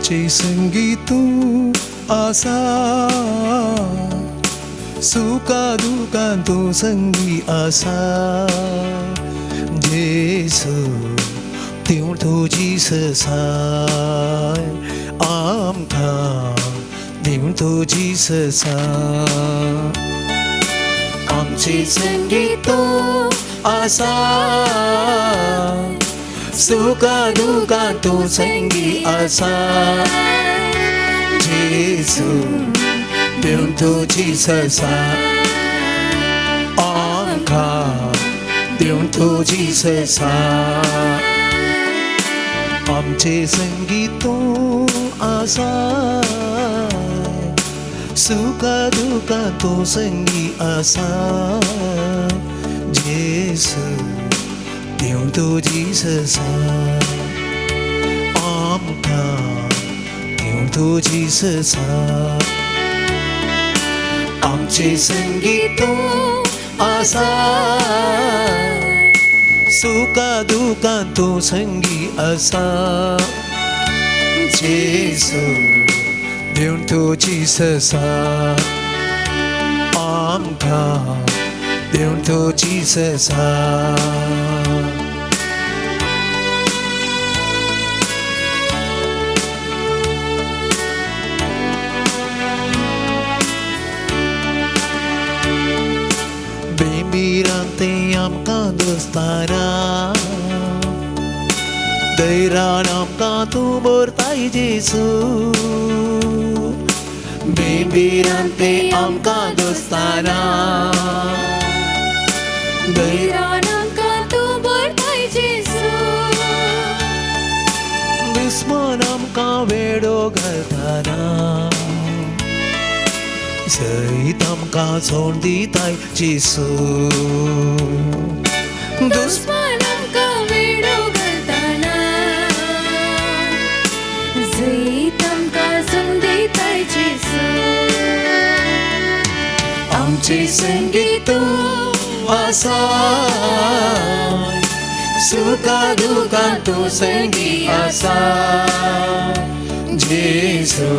आमचे संगी तूं आसा, सुखा दुखान तूं संगी आसा। जेसू दिवं तुजी ससाय, आमकां दिवं तुजी ससाय। आमचे संगी तूं आसा, सुखा दुखान तूं संगी आसा। जेसू दिवं तुजी ससाय, आमकां दिवं तुजी ससाय। आमचे संगी तूं आसा, सुखा दुखान तूं संगी आसा। जेसू दिवं तुजी ससाय, आमकां दिवं तुजी ससाय। आमचे संगी तूं आसा, सुखा दुखान तूं संगी आसा। जेसू दिवं तुजी ससाय, आमकां दिवं तुजी ससाय। बेबिरांते आमकां दोस्ताना, दैरान आमकां तूं भरताय जेसू। बेबिरांते आमकां दोस्ताना, दैरान आमकां तूं भरताय जेसू। दुस्मान आमकां वेडो घालताना, जैत आमकां सोड दिताय जेसू। दुस्मान आमकां वेडो घालताना, जैत आमकां सोड दिताय जेसू। आमचे संगी तूं आसा, सुखा दुखान तूं संगी आसा। जेसू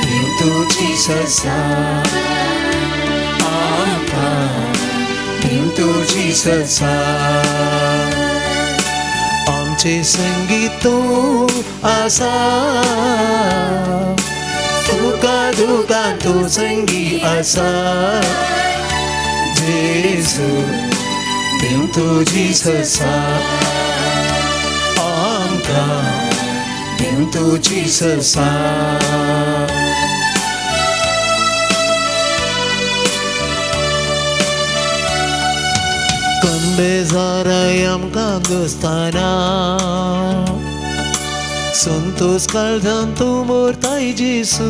दिवं तुजी ससाय, आमकां दिवं तुजी ससाय। आमचे संगी तूं आसा, सुखा दुखान तूं संगी आसा। जेसू दिवं तुजी ससाय, आमकां दिवं तुजी ससाय। बेजाराय आमकां दोस्ताना, संतोष काळजान तूं भरताय जेसू।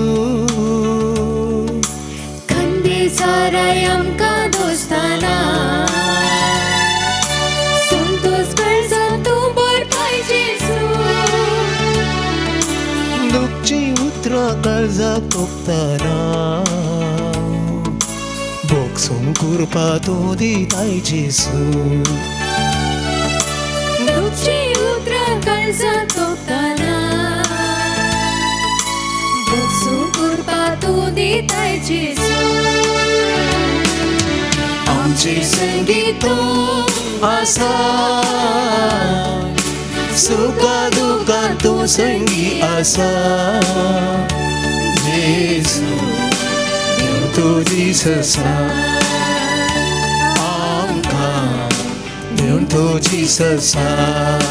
बेजाराय आमकां दोस्ताना, संतोष काळजान तूं भरताय जेसू। दुखचीं उतरां काळजाक तोपतना, बोगसूंक कृपा तूं दिताय जेसू। दुखचीं उतरां काळजाक तोपतना, बोगसूंक कृपा तूं दिताय जेसू। आमचे संगी तूं आसा, सुखा दुखान तूं संगी आसा। जेसू दिवं तुजी ससाय, आमकां दिवं तुजी ससाय।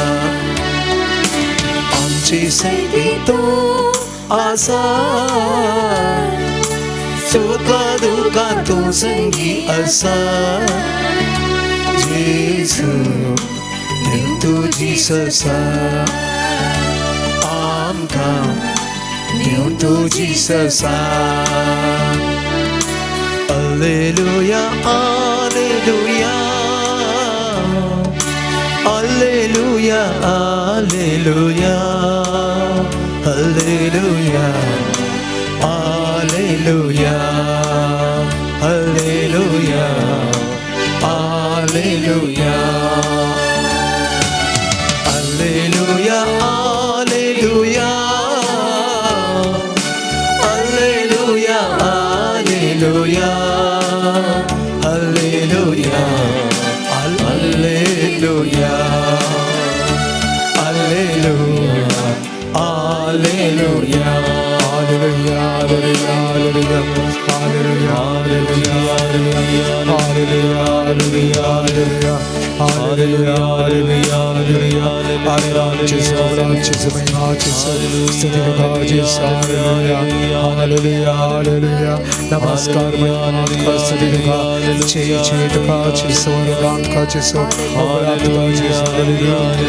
आमचे संगी तूं आसा, सुखा दुखान तूं संगी आसा। जेसू दिवं तुजी ससाय, आमकां दिवं तुजी ससाय। Alleluia, alleluia, alleluia, alleluia, alleluia, alleluia, alleluia, alleluia, alleluia, alleluia. Hallelujah. Hallelujah, hallelujah, hallelujah, hallelujah, hallelujah, hallelujah, hallelujah, hallelujah, hallelujah. Jesus, Jesus, Jesus, स्तुति तुका Jesus, hallelujah, hallelujah, hallelujah. नमस्कार महिमा स्तुति तुका, जय जय तुका Jesus, वरदान तुका Jesus, अपराध तुका Jesus, hallelujah.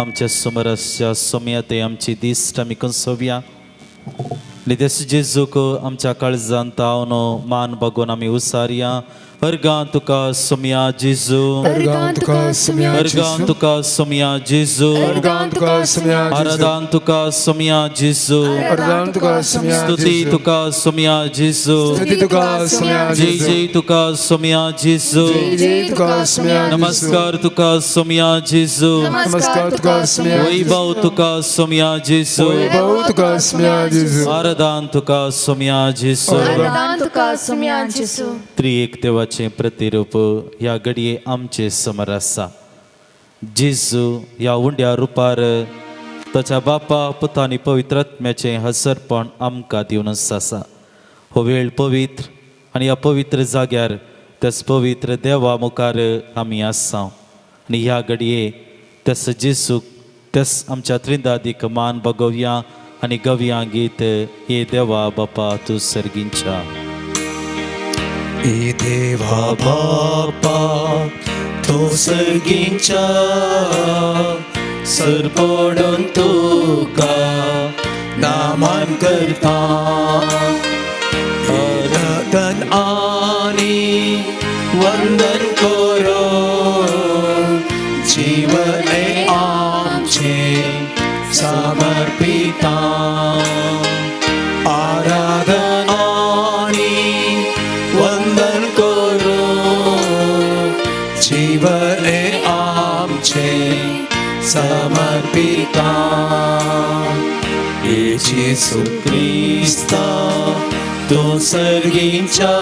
आमच्या समरसच्या सोम्या ते आमची दिश्ट आमी कंसोवया आनी देस जेजूक आमच्या काळजान तावन मान बागोवन आमी उसारया. अर्गां तुका सोम्या जेजू, अर्गां तुका सोम्या अर्गां जेजू, तुका सोम्या जेजू, अर्गां तुका सोम्या जेजू, आराधान तुका सोम्या जेजू, अर्गां तुका सोम्या स्तुती जेजू, तुका सोम्या जेजू, स्तुती तुका सोम्या जय जेजू, जय तुका सोम्या जेजू, जय जय तुका सोम्या जेजू, नमस्कार तुका सोम्या जेजू, नमस्कार तुका सोम्या जेजू, वैभव तुका सोम्या जेजू, वैभव तुका सोम्या जेजू, आराधान तुका सोम्या जेजू. आराधन तुका सोम्या जेजू. त्रिएक देवाचें प्रतिरूप ह्या घडये आमचे समर आसा. जेजू ह्या उंड्या रुपार ताच्या बापा पुता आनी पवित्र आत्म्याचें हसरपण आमकां दिवन आसा. हो वेळ पवित्र आनी ह्या पवित्र जाग्यार त्याच पवित्र देवा मुखार आमी आसा आनी ह्या घडये त्यास जेजूक त्यास आमच्या त्रिंदादीक मान बगोवया आनी गवया गीत हे देवा बापा तूं सर्गींच्या. ए देवा बापा तूं सर्गींच्या सरपडून तुका नामान करता. आराधन आनी वंदन करो जीवन आमचे समर्पिता. आराधन आनी वंदन करो जीवन आमचे समर्पिता. जेसू क्रिस्ता तूं सर्गींच्या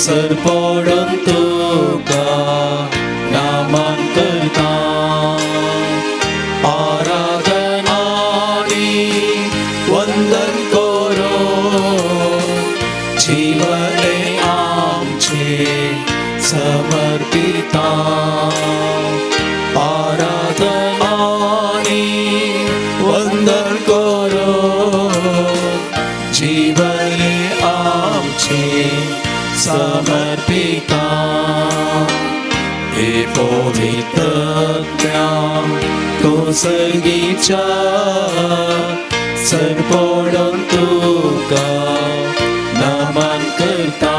सरपडून तुका नामान करता. आराधन आनी वंदन करो जीवन आमचे समर्पिता. आराधन आनी वंदन करो जीवन आमचे समर्पिता. हे पवित्र तूं सर्गीच्या सरपडून तुका नमन करता.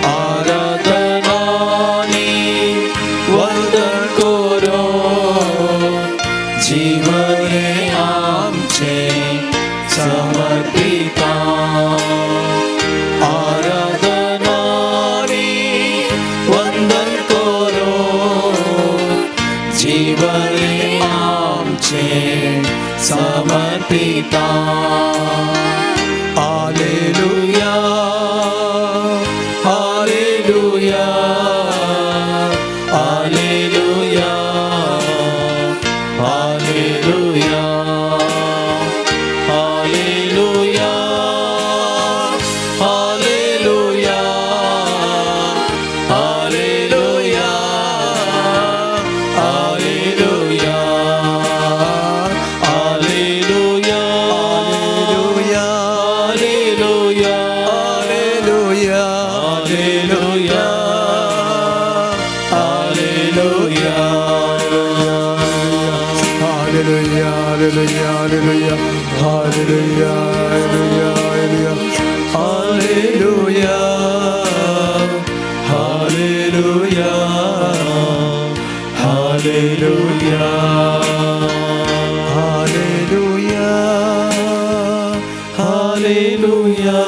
आराधन आनी वंदन करो जीवन आमचे समर्पिता. आराधन आनी वंदन करो जीवन आमचे समर्पिता. Hallelujah, hallelujah, hallelujah, hallelujah, hallelujah, hallelujah, hallelujah, hallelujah, hallelujah, hallelujah, hallelujah, hallelujah, hallelujah. Hallelujah, hallelujah, hallelujah, hallelujah, hallelujah, hallelujah, hallelujah, hallelujah, hallelujah, hallelujah,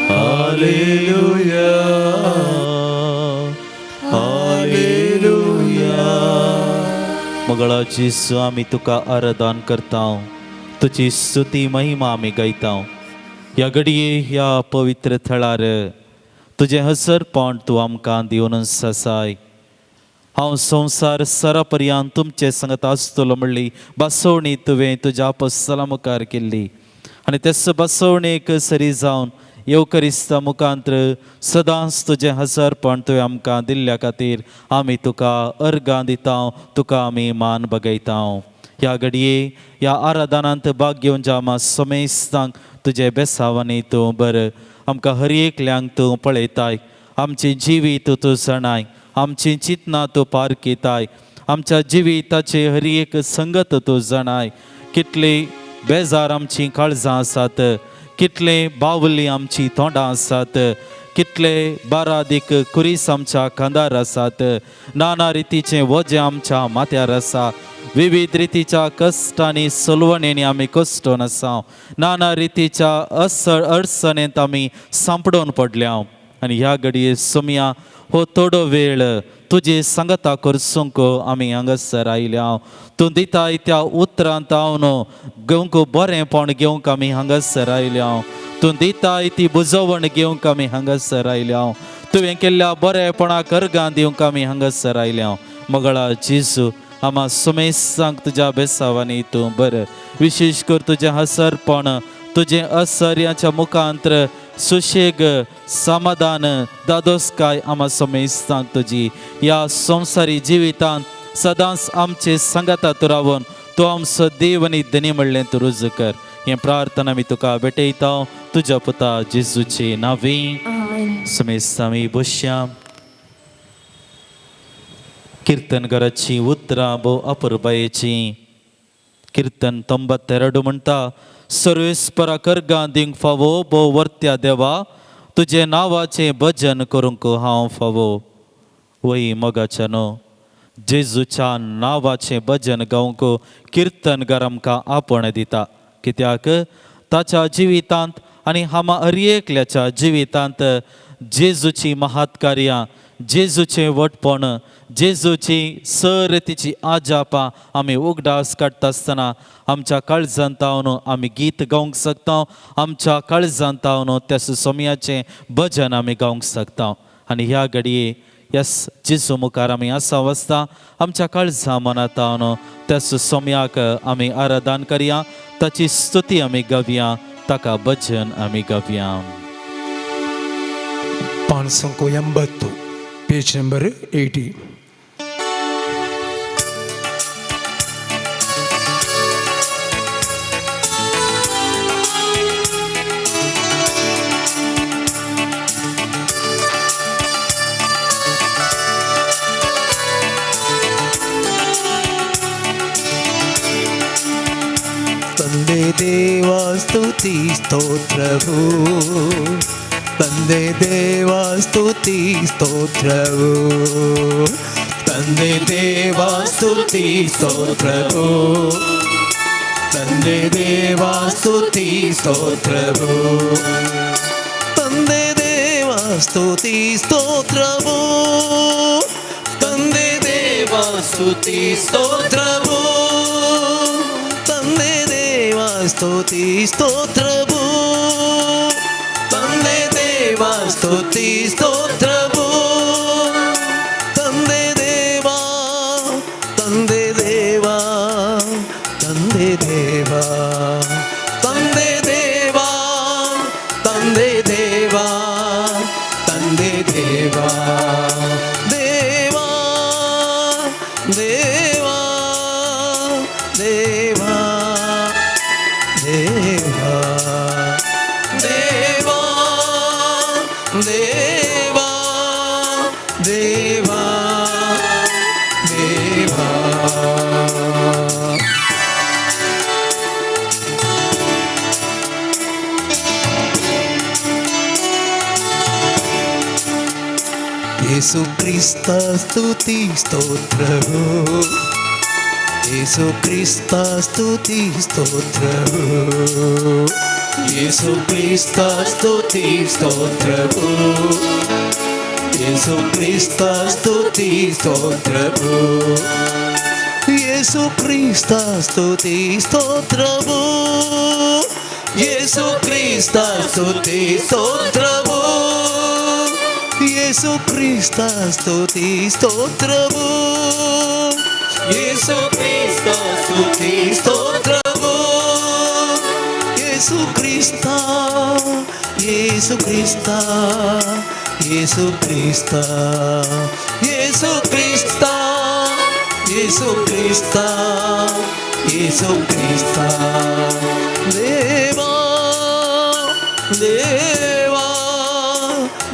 hallelujah, hallelujah. Mangala जेजू आमी तुका आराधन करता, तुजी स्तुती महिमा आमी गायता. ह्या घडये ह्या पवित्र थळार तुजें हसरपण तूं आमकां दिवन आसाय. हांव संवसार सरा पर्यंत तुमचे संगत आसतलो म्हणली बसवणी तुवें तुज्या आपसला मुखार केल्ली आनी तेच बसवणेक सरी जावन येवकरिस्ता मुखांत्र सदांच तुजें हसरपण तुवें आमकां दिल्ल्या खातीर आमी तुका अर्गां दिता, तुका आमी मान बगयता. ह्या घडये ह्या आराधनांत भाग घेवन ज्या आमा समेस्तांक तुजे बेसावांनी तूं बरें आमकां हर एकल्यांक तूं पळयताय, आमचें जिवीत तूं जाणाय, आमचीं चिंतनां तूं पारखिताय, आमच्या जिविताचे हर एक संगत तूं जाणाय. कितली बेजार आमचीं काळजां आसात, कितले बावली आमचीं तोंडां आसात, कितले बारादीक कुरीस आमच्या खांदार आसात, नाना रितीचें वजें आमच्या माथ्यार आसा, विविध रितीच्या कश्टांनी सलवणेनी आमी कश्टोन आसा, नाना रितीच्या अडचणेंत आमी सांपडोवन पडल्या. आनी ह्या घडये सोमया हो थोडो वेळ तुजे सांगता करसूंक आमी हांगासर आयल्या. तूं दिताय त्या उतरांत हांव घेवंक बरेंपण घेवंक आमी हांगासर आयल्या. तूं दिताय ती बुजवण घेवंक आमी हांगासर आयल्या. तुवें केल्ल्या बरेपणाक अर्गां दिवंक आमी हांगासर आयल्या. मगळा जेजू, आमा सुमेसांक तुज्या बेसावांनी तूं बरें, विशेश कर तुजें हसरपण, तुजें असर्याच्या मुखांत्र सुशेग, समाधान, दादोसकाय आमा समेस्तांक तुजी ह्या संवसारी जिवितांत सदांच आमचे सांगातात रावन तूं आमचो देव आनी धनी म्हणलें तूं रुजू कर. हें प्रार्थना आमी तुका भेटयता तुज्या पुता जेजूचे नांवी. आमेन. समेस्त आमी बसया. कीर्तनकाराची उतरां भोव अपुरबायेचीं. कीर्तन 92 म्हणटा, सर्वेस्परा कर्गां दिवंक फावो भोव वर्त्या देवा, तुजें नांवाचें भजन करूंक हांव फावो. वय मोगाच्या न्हू, जेजूच्या नांवाचें भजन गावंक कीर्तनकार आमकां आपोवणें दिता, कित्याक ताच्या जिवितांत आनी हामा हर एकल्याच्या जिवितांत जेजूची महात्कार्यां, जेजूचें वटपण, जेजूची सरतीची आजापां आमी उगडास काडटा आसतना आमच्या काळजांत तावन आमी गीत गावंक शकता, आमच्या काळजांत तावन त्या सोमयाचें भजन आमी गावंक शकता. आनी ह्या घडये यस जेजू मुखार आमी आसा वसता, आमच्या काळजा मनात तावन त्या सोमयाक आमी आराधन करया, ताची स्तुती आमी गावया, ताका भजन आमी गावया. 580, पेज नंबर 80. ತಂದೆ ದೇವ ಸ್ತುತಿ ಸ್ತೋತ್ರವು, ತಂದೆ ದೇವ ಸ್ತುತಿ ಸ್ತೋತ್ರವು, ತಂದೆ ದೇವ ಸ್ತುತಿ ಸ್ತೋತ್ರವು, ತಂದೆ ದೇವ ಸ್ತುತಿ ಸ್ತೋತ್ರವು, ತಂದೆ ದೇವ ಸ್ತುತಿ ಸ್ತೋತ್ರವು, ತಂದೆ ದೇವ ಸ್ತುತಿ ಸ್ತೋತ್ರವು, ತಂದೆ ದೇವ ಸ್ತುತಿ ಸ್ತೋತ್ರವು, ತಂದೆ ದೇವ ಸ್ತುತಿ ಸ್ತೋತ್ರವು, ತಂದೆ ದೇವ, ತಂದೆ ದೇವ, ತಂದೆ ದೇವ, ತಂದೆ ದೇವ, ತಂದೆ ದೇವ, ತಂದೆ ದೇವ, ದೇವ, ದೇವ, ದೇವ, ದೇವ, ದೇವ, ದೇವ, ದೇವ, ದೇವ. ಯೇಸು ಕ್ರಿಸ್ತ ಸ್ತುತಿ ಸ್ತೋತ್ರವು, ಯೇಸು ಕ್ರಿಸ್ತ ಸ್ತುತಿ ಸ್ತೋತ್ರವು, ಯೇಸು ಕ್ರಿಸ್ತ ಸ್ತುತಿ ಸ್ತೋತ್ರವು, ಯೇಸು ಕ್ರಿಸ್ತ ಸ್ತುತಿ ಸ್ತೋತ್ರವು, ಯೇಸು ಕ್ರಿಸ್ತ ಸ್ತುತಿ ಸ್ತೋತ್ರವು, ಯೇಸು ಕ್ರಿಸ್ತ ಸ್ತುತಿ ಸ್ತೋತ್ರವು. యేసు క్రీస్త స్తుతి స్తోత్రము, యేసు క్రీస్త స్తుతి స్తోత్రము, యేసు క్రీస్త, యేసు క్రీస్త, యేసు క్రీస్త, యేసు క్రీస్త, యేసు క్రీస్త, యేసు క్రీస్త. దేవా దేవా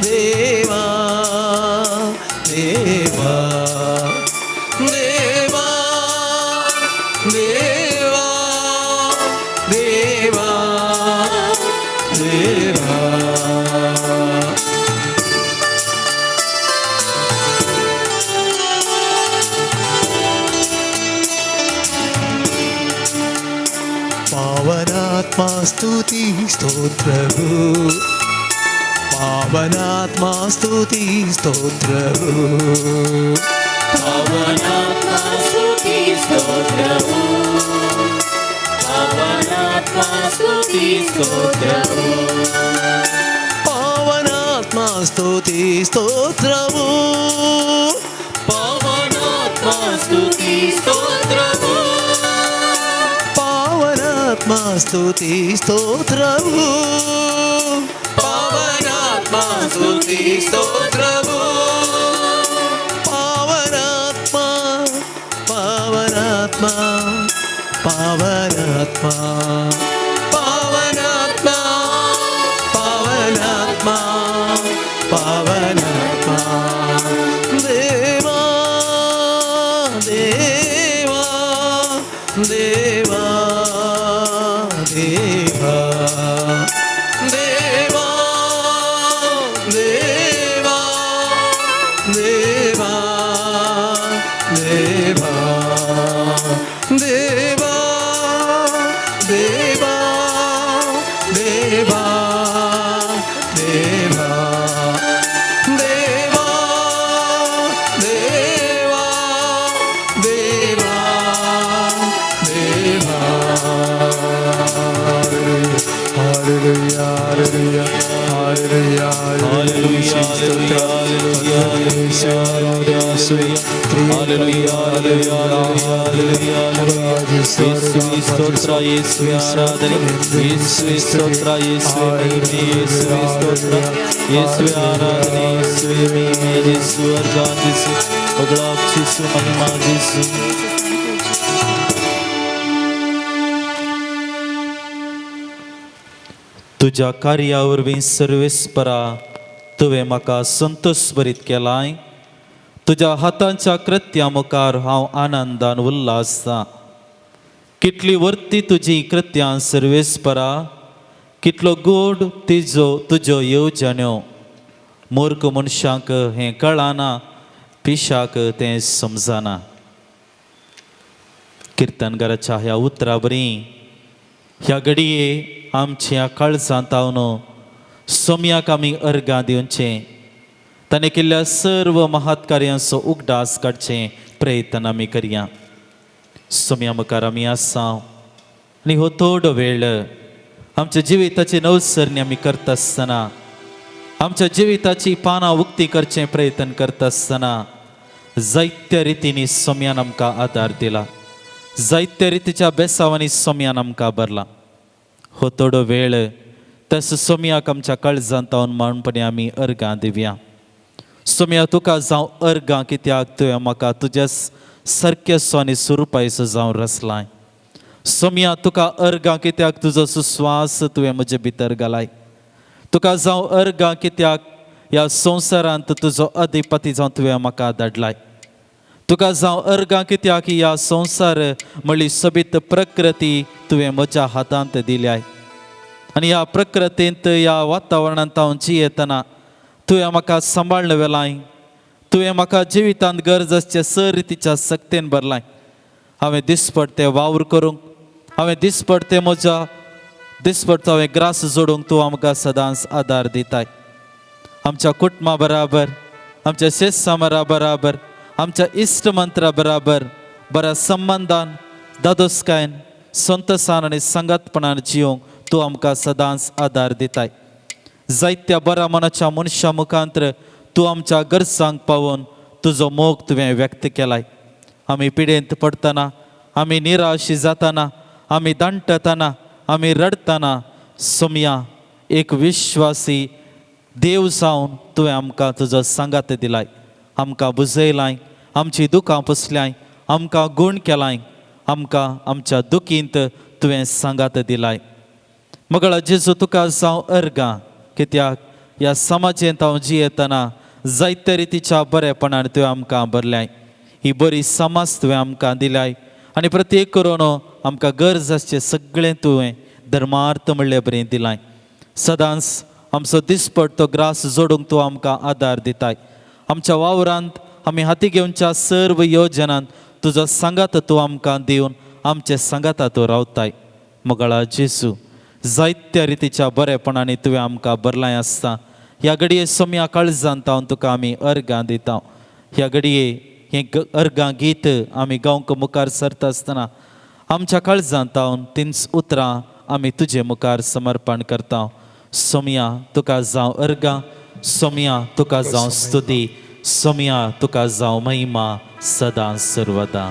దేవా దేవా దేవా దేవా దేవా దేవా. పావనాత్మా స్తుతి స్తోత్రము, పావనాత్మా స్తుతి స్తోత్రము, పవనాత్మ స్తుతి స్తోత్రము, పవనాత్మ స్తుతి స్తోత్రము, పావనాత్మా స్తుతి స్తోత్రము, పవనాత్మ స్తుతి స్తోత్రము, పావనాత్మా స్తుతి స్తోత్రము, పవనాత్మ స్తుతి స్తోత్రము, పావనాత్మా పావనాత్మా పావనాత్మా పవనాత్మ పావనాత్మా పావనాత్మా. దేవా దేవా దేవా దేవా దేవా దేవా దేవా దేవా దేవా దేవా దేవా దేవా దేవా దేవా దేవా దేవా. హల్లెలూయా, హల్లెలూయా, హల్లెలూయా, హల్లెలూయా, హల్లెలూయా, హల్లెలూయా, హల్లెలూయా, హల్లెలూయా, హల్లెలూయా, హల్లెలూయా. యేసువే స్తోత్ర, యేసువే ఆరాధన, యేసువే స్తోత్ర, యేసువే మహిమ, యేసువే స్తోత్ర, యేసువే ఆరాధన, యేసువే మహిమ, యేసు అర్జాన్ యేసు, ఒగలాబ్ యేసు, మహిమ యేసు. तुज्या कार्या वरवीं सर्वेस्परा तुवें म्हाका संतोष भरीत केलाय. तुज्या हातांच्या कृत्या मुखार हांव आनंदान उल्हासता. कितली वर्ती तुजी कृत्यां सर्वेस्परा, कितलो गोड तिजो तुज्यो येवजण्यो. मूर्ख मनशांक हें कळना, पिशाक तें समजना. किर्तनगाराच्या ह्या उतरा बरी ह्या घडये आमच्या काळजांत हांव सोम्याक आमी अर्गां दिवचें, ताणें केल्ल्या सर्व महात्कार्यांचो उगडास काडचें प्रयत्न आमी करया. सोम्या मुखार आमी आसा आनी हो थोडो वेळ आमच्या जिविताची नवसरणी आमी करता आसतना, आमच्या जिविताची पानां उक्ती करचें प्रयत्न करता आसतना जायत्या रितींनी सोम्यान आमकां आदार दिला, जायत्या रितीच्या बेसावांनी सोम्यान आमकां भरला. हो थोडो वेळ तसो सोम्याक आमच्या काळजांत हांव मांडपणी आमी अर्गां दिवया. सोम्या, तुका जावं अर्गां कित्याक तुवें म्हाका तुज्या सारकेसो आनी सुरुपायसो जावं रसलाय. सोम्या, तुका अर्गां कित्याक तुजो सुस्वास तुवें म्हजे भितर घालाय. तुका जावं अर्गां कित्याक ह्या संवसारांत तुजो अधिपती जावन तुवें म्हाका धाडलाय. तुका जावं अर्गां कित्याक ह्या संवसार म्हणली सोबीत प्रकृती तुवें म्हज्या हातांत दिल्याय आनी ह्या प्रकृतींत ह्या वातावरणांत हांव जियेतना तुवें म्हाका सांबाळ्ळ वेलाय. तुवें म्हाका जिवितांत गरज आसचे सर रितीच्या सक्तेन भरलाय. हांवें दिसपडते वावर करूंक, हांवें दिसपडते म्हज्या दिसपडतो हांवें ग्रास जोडूंक तूं आमकां सदांच आदार दिताय. आमच्या कुटुंबा बराबर, आमच्या शेतसामरा बराबर, आमच्या इश्ट मंत्रा बराबर बऱ्या संबंदान, दादोसकायन, संतोसान आनी संगतपणान जियोंक तूं आमकां सदांच आदार दिताय. जायत्या बऱ्या मनाच्या मनशां मुखांत्र तूं आमच्या गरजांक पावोवन तुजो मोग तुवें व्यक्त केलाय. आमी पिडेंत पडटना, आमी निराशी जाताना, आमी दांटतना, आमी रडटना सोमया एक विश्वासी देव जावन तुवें आमकां तुजो सांगात दिलाय, आमकां बुजयलाय, आमची दुकां पुसल्याय, आमकां गूण केलाय, आमकां आमच्या दुखींत तुवें सांगात दिलाय. मगळा जेजू तुका जावं अर्गां, कित्याक ह्या समाजेंत हांव जियेतना जायते रितीच्या बरेपणान तुवें आमकां भरल्याय. ही बरी समाज तुवें आमकां दिलाय आनी प्रत्येक करून आमकां गरज आसचें सगळें तुवें धर्मार्थ म्हणले बरें दिलाय. सदांच आमचो दिसपट तो ग्रास जोडूंक तूं आमकां आदार दिताय. आमच्या वावरांत आमी हाती घेवच्या सर्व योजनांत तुजो सांगात तूं आमकां दिवन आमचे सांगाता तूं रावताय. मगळा जेजू, जायत्या रितीच्या बरेपणांनी तुवें आमकां भरलाय आसता. ह्या घडये सोम्या काळजांत हांव तुका आमी अर्गां दिता. ह्या घडये हें अर्गां गीत आमी गावंक मुखार सरता आसतना आमच्या काळजांत हांव तींच उतरां आमी तुजे मुखार समर्पण करता. सोम्या तुका जावं अर्गां, सोम्या तुका जावं स्तुती, सोम्या तुका जावं महिमा सदां सर्वदां.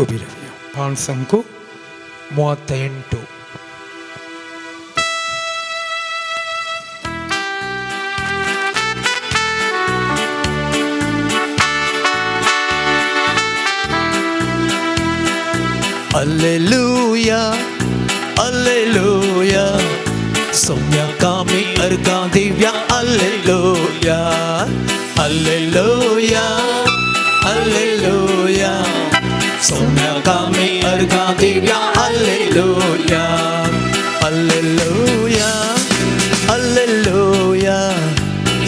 उबी रावया. पांच अंक 38. Alleluia, Alleluia, Soumya कामी अर्गा Divya Alleluia, Alleluia, Alleluia, Soumya कामी अर्गा Divya Alleluia, Alleluia, Alleluia,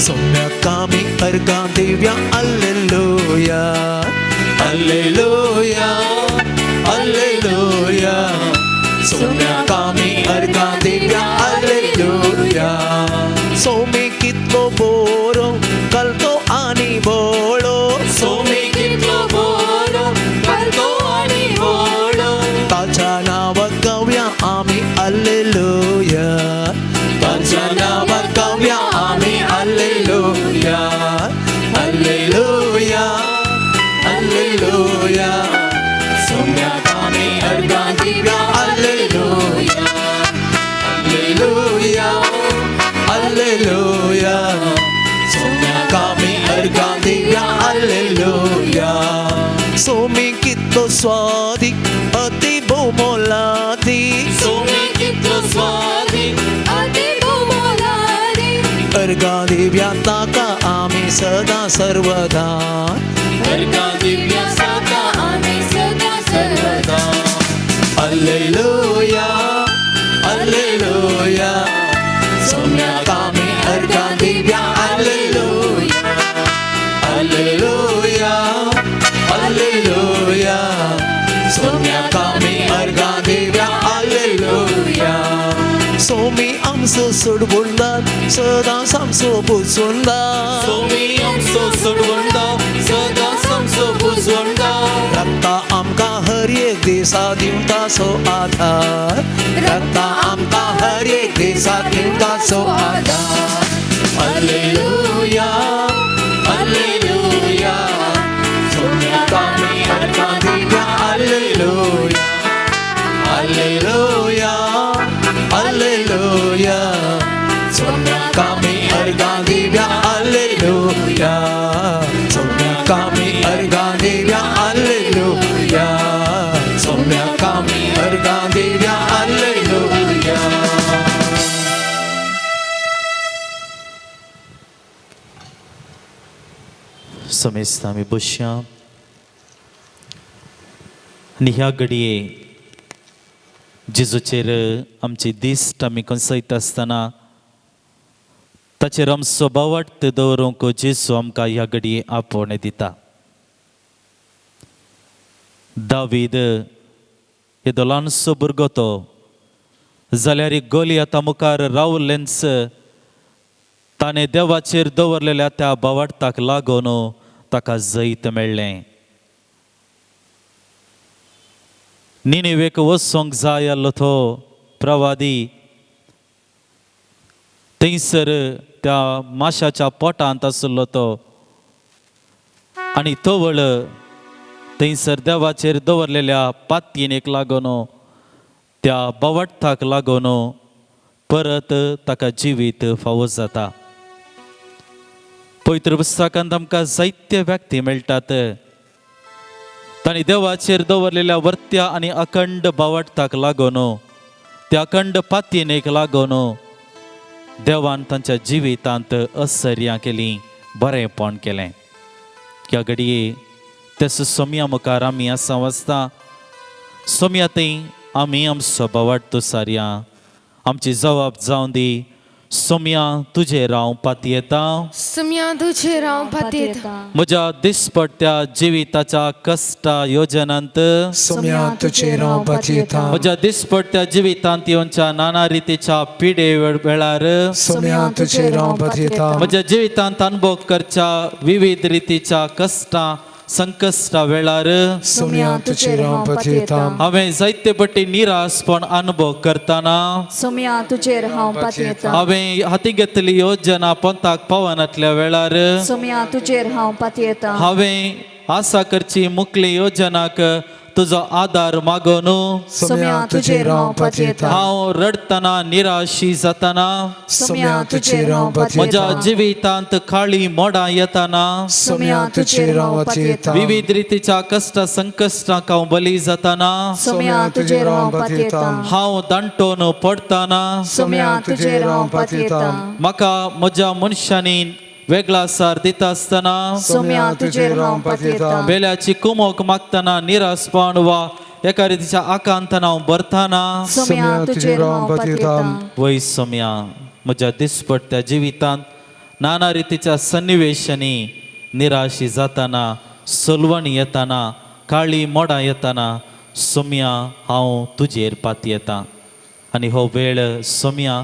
Soumya कामी अर्गा Divya Alleluia, Alleluia, Alleluia, Soumya कामी अर्गा दिव्या Alleluia. Somi कितलो बोरो कलतो आनी बोळो, सोमी कितलो बोरो कलतो आनी बोळो, ताच्या नांवाक गावया आमी Alleluia, ताच्या नांवाक गावया आमी Alleluia, Alleluia, Alleluia, Soumya कामी अर्गा Divya Alleluia, Alleluia, Alleluia, Soumya कामी अर्गा दिव्या Alleluia. Somi कितलो स्वादीक अति भोवमोलादीक, सोमी कितलो स्वादीक अति भोवमोलादीक, अर्गा दिव्या ताका आमी सदां सर्वदा, अर्गा दिव्या ताका आमी सदां सर्वदा. Alleluia, Alleluia, Soumya कामी अर्गा Divya Alleluia, Alleluia, Alleluia, Soumya कामी अर्गा दिव्या Alleluia. Somi आमचो सोडवणदार सदांच आमचो बुजवणदार, सोमी आमचो सोडवणदार सदांच आमचो बुजवणदार, राखता आमकां हर एक दिसा दिवता सो आधार, राखता आमकां हर एक दिसा दिवता सो आधार. Alleluia, Alleluia, Soumya कामी अर्गा Divya Alleluia, Alleluia, Alleluia, Soumya कामी अर्गा दिव्या Alleluia, Soumya कामी अर्गा दिव्या Alleluia, Soumya कामी अर्गा दिव्या Alleluia. समेस्त आमी बसया आनी ह्या घडये जेजूचेर आमची दिश्ट आमी कसयता आसतना ताचेर आमचो भावार्थ दवरूंक जेजू आमकां ह्या घडये आपोवणें दिता. दावीद येदो ल्हानसो भुरगो तो जाल्यार गोलियाता मुखार रावलेंच ताणें देवाचेर दवरलेल्या त्या भावार्थाक लागून ताका जैत मेळ्ळें. निनिवेक वचोंक जाय आसलो तो प्रवादी थंयसर त्या माशाच्या पोटांत आसलो तो आनी तवळ थंयसर देवाचेर दवरलेल्या पातयेक लागून त्या बवट्टाक लागून परत ताका जिवीत फावो जाता. पवित्र पुस्तकांत आमकां जायते व्यक्ती मेळटात तांणी देवाचेर दवरलेल्या वर्त्या आनी अखंड बावडटाक लागून त्या अखंड पातयेक लागून देवान तांच्या जिवितांत असर्यां केली, बरेंपण केलें. ह्या घडये तेस सोम्या मुखार आमी आसा वचता सोम्या थंय आमी आमचो बावडतो सारया, आमची जबाब जावन दी. सोम्या तुजेर हांव पातयेता, सोम्या तुजेर हांव पातयेता, म्हज्या दिसपट्ट्या जिविताच्या कश्टा योजनांत, सोम्या तुजेर हांव पातयेता, म्हज्या दिसपट्ट्या जिवितांत येवच्या नाना रितीच्या पिडे वेळार, सोम्या तुजेर हांव पातयेता, म्हज्या जिवितांत अनुभव करच्या विविध रितीच्या कश्टां संकश्टा वेळार, सोम्या तुजेर हांव पातयेता, हांवें जायते पट्टी निराशपण अनुभव करतना, सोम्या तुजेर हांव पातयेता, हांवें हाती घेतली योजना पंथाक पावनातल्या वेळार, सोम्या तुजेर हांव पातयेता, हांवें आसा करची मुकली योजनाक तुजो आदार मागून, सोम्या तुजेर हांव पातयेता, हांव रडटना निराशी जातना, सोम्या तुजेर हांव म्हज्या पातयेता, जिवितांत काळी मोडां येतना, सोम्या तुजेर हांव पातयेता, विविध रितीच्या कश्ट संकश्टांक हांव बली जातना, सोम्या तुजेर हांव पातयेता, हांव दांटोन पडटना, सोम्या तुजेर हांव पातयेता, म्हाका म्हज्या मनशांनी वेगळा सार दिता आसतना, सोम्या तुजेर हांव पातयेता, वेल्याची कुमोक मागतना निराशपण वा एका रितीच्या आकांतान हांव भरतना, सोम्या तुजेर हांव पातयेता, वय सोम्या म्हज्या दिसपट्ट्या जिवितांत नाना रितीच्या सन्निवेशांनी निराशी जातना, सलवण येतना, काळी मोडां येतना सोम्या हांव तुजेर पातयेता. आनी हो वेळ सोम्या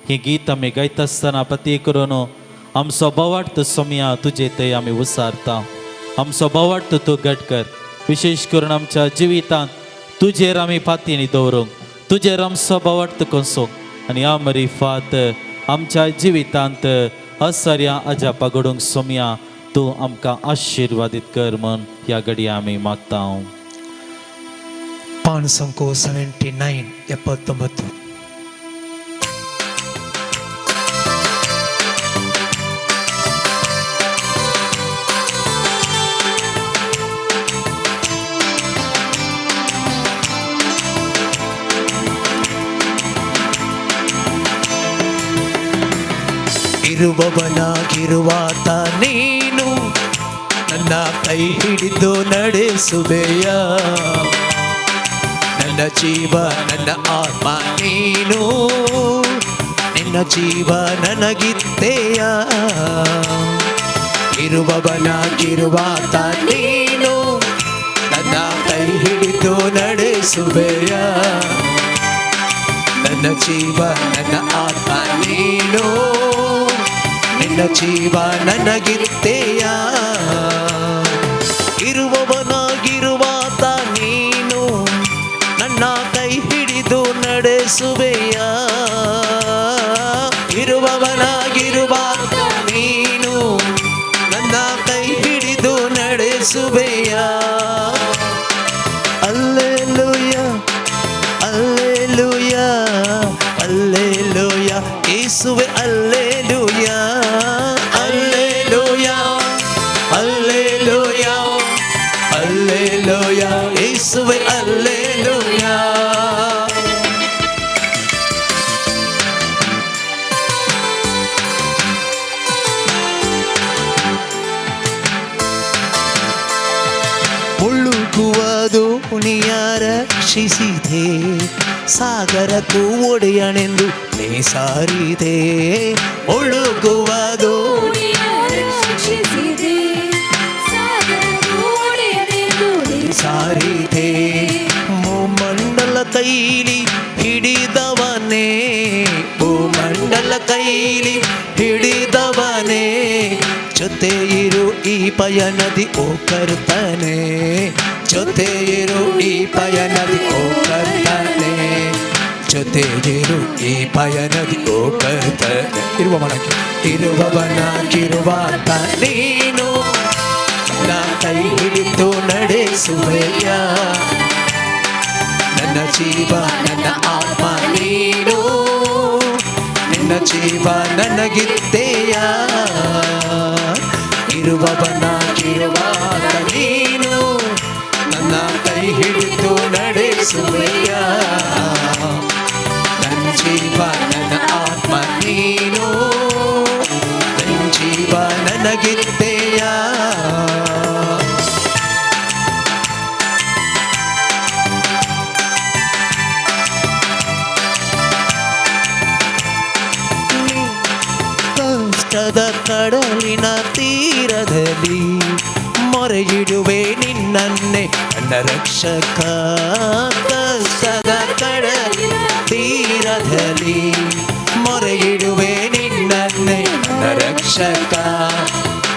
हें गीत आमी गायता आसतना पती करून आमचो बवार्थ सोम्या तुजे थंय आमी उसारता, आमचो बवार्थ तूं घट कर. विशेश करून आमच्या जिवितांत तुजेर आमी पातयेनी दवरूंक, तुजेर आमचो बवार्थ कोसोंक आनी आमरी फात आमच्या जिवितांत असर्या अजापा घडोवंक सोम्या तूं आमकां आशिर्वादीत कर म्हण ह्या घडये आमी मागता. 579 79. ಇರುವವನಾಗಿರುವಾತ ನೀನು ನನ್ನ ಕೈ ಹಿಡಿದು ನಡೆಸುವೆಯ, ನನ್ನ ಜೀವ ನನ್ನ ಆತ್ಮ ನೀನು, ನಿನ್ನ ಜೀವ ನನಗಿತ್ತೆಯ. ಇರುವವನಾಗಿರುವಾತ ನೀನು ನನ್ನ ಕೈ ಹಿಡಿದು ನಡೆಸುವೆಯ, ನನ್ನ ಜೀವ ನನ್ನ ಆತ್ಮ ನೀನು, ನಿನ್ನ ಜೀವ ನನಗಿತ್ತೆಯ. ಇರುವವನಾಗಿರುವಾತ ನೀನು ನನ್ನ ಕೈ ಹಿಡಿದು ನಡೆಸುವೆಯ, ಇರುವವನಾಗಿರುವಾತ ನೀನು ನನ್ನ ಕೈ ಹಿಡಿದು ನಡೆಸುವೆಯ. ಅಲ್ಲೆಲೂಯ ಅಲ್ಲೆಲೂಯ ಅಲ್ಲೆಲೂಯ ಯೇಸುವೆ ಅಲ್ಲೆಲೂಯ ಅಲ್ಲೆಲೂಯ ಅಲ್ಲೆಲೂಯ ಅಲ್ಲೆಲೂಯ ಯೇಸುವೆ ಅಲ್ಲೆಲೂಯ. ಮುಳುಗುವ ದೋಣಿಯ ರಕ್ಷಿಸಿದೆ, ಸಾಗರಕ್ಕೂ ಒಡೆಯನೆಂದು ನೀ ಸಾರಿದೆ. ಮುಳುಗುವ ದೋಣಿಯ ರಕ್ಷಿಸಿದೆ, ಸಾಗರಕ್ಕೂ ಒಡೆಯನೆಂದು ನೀ ಸಾರಿದೆ. ಭೂಮಂಡಲ ಕೈಲಿ ಹಿಡಿದವನೇ, ಭೂಮಂಡಲ ಕೈಲಿ ಹಿಡಿದವನೇ, ಜೊತೆ ಇರು ಈ ಪಯಣದಿ ಓ ಕರ್ತನೆ, ಜೊತೆ ಇರು ಈ ಪಯಣದಿ ಓ ಕರ್ತನೆ, ಜೊತೆ ಇರು ಈ ಪಯಣದಿ ಓ ಕರ್ತನೆ. ಇರುವವನಾಗಿರುವಾತ ನೀನು ನನ್ನ ಕೈ ಹಿಡಿದು ನಡೆಸುವೆಯ. ನನ್ನ ಜೀವ ನನ್ನ ಆತ್ಮ ನೀನು, ನಿನ್ನ ಜೀವ ನನಗಿದ್ದೆಯ. ಇರುವವನಾಗಿರುವಾತ ನೀನು ನನ್ನ ಕೈ ಹಿಡಿದು ನಡೆಸುವೆಯ. ನನ್ನ ಜೀವ ನನ್ನ ಆತ್ಮ ನೀನು, ನನ್ನ ಜೀವ ನನಗಿದ್ದೆಯ. ಕಷ್ಟದ ಕಡಲಿನ ತೀರದಲ್ಲಿ ಮೊರೆಯಿಡುವೆ ನಿನ್ನನ್ನೇ ನನ್ನ ರಕ್ಷಕ. ಕಷ್ಟದ ಕಡಲಿನ ತೀರದಲ್ಲಿ ಮೊರೆಯಿಡುವೆ ನಿನ್ನನ್ನೇ ನನ್ನ ರಕ್ಷಕ.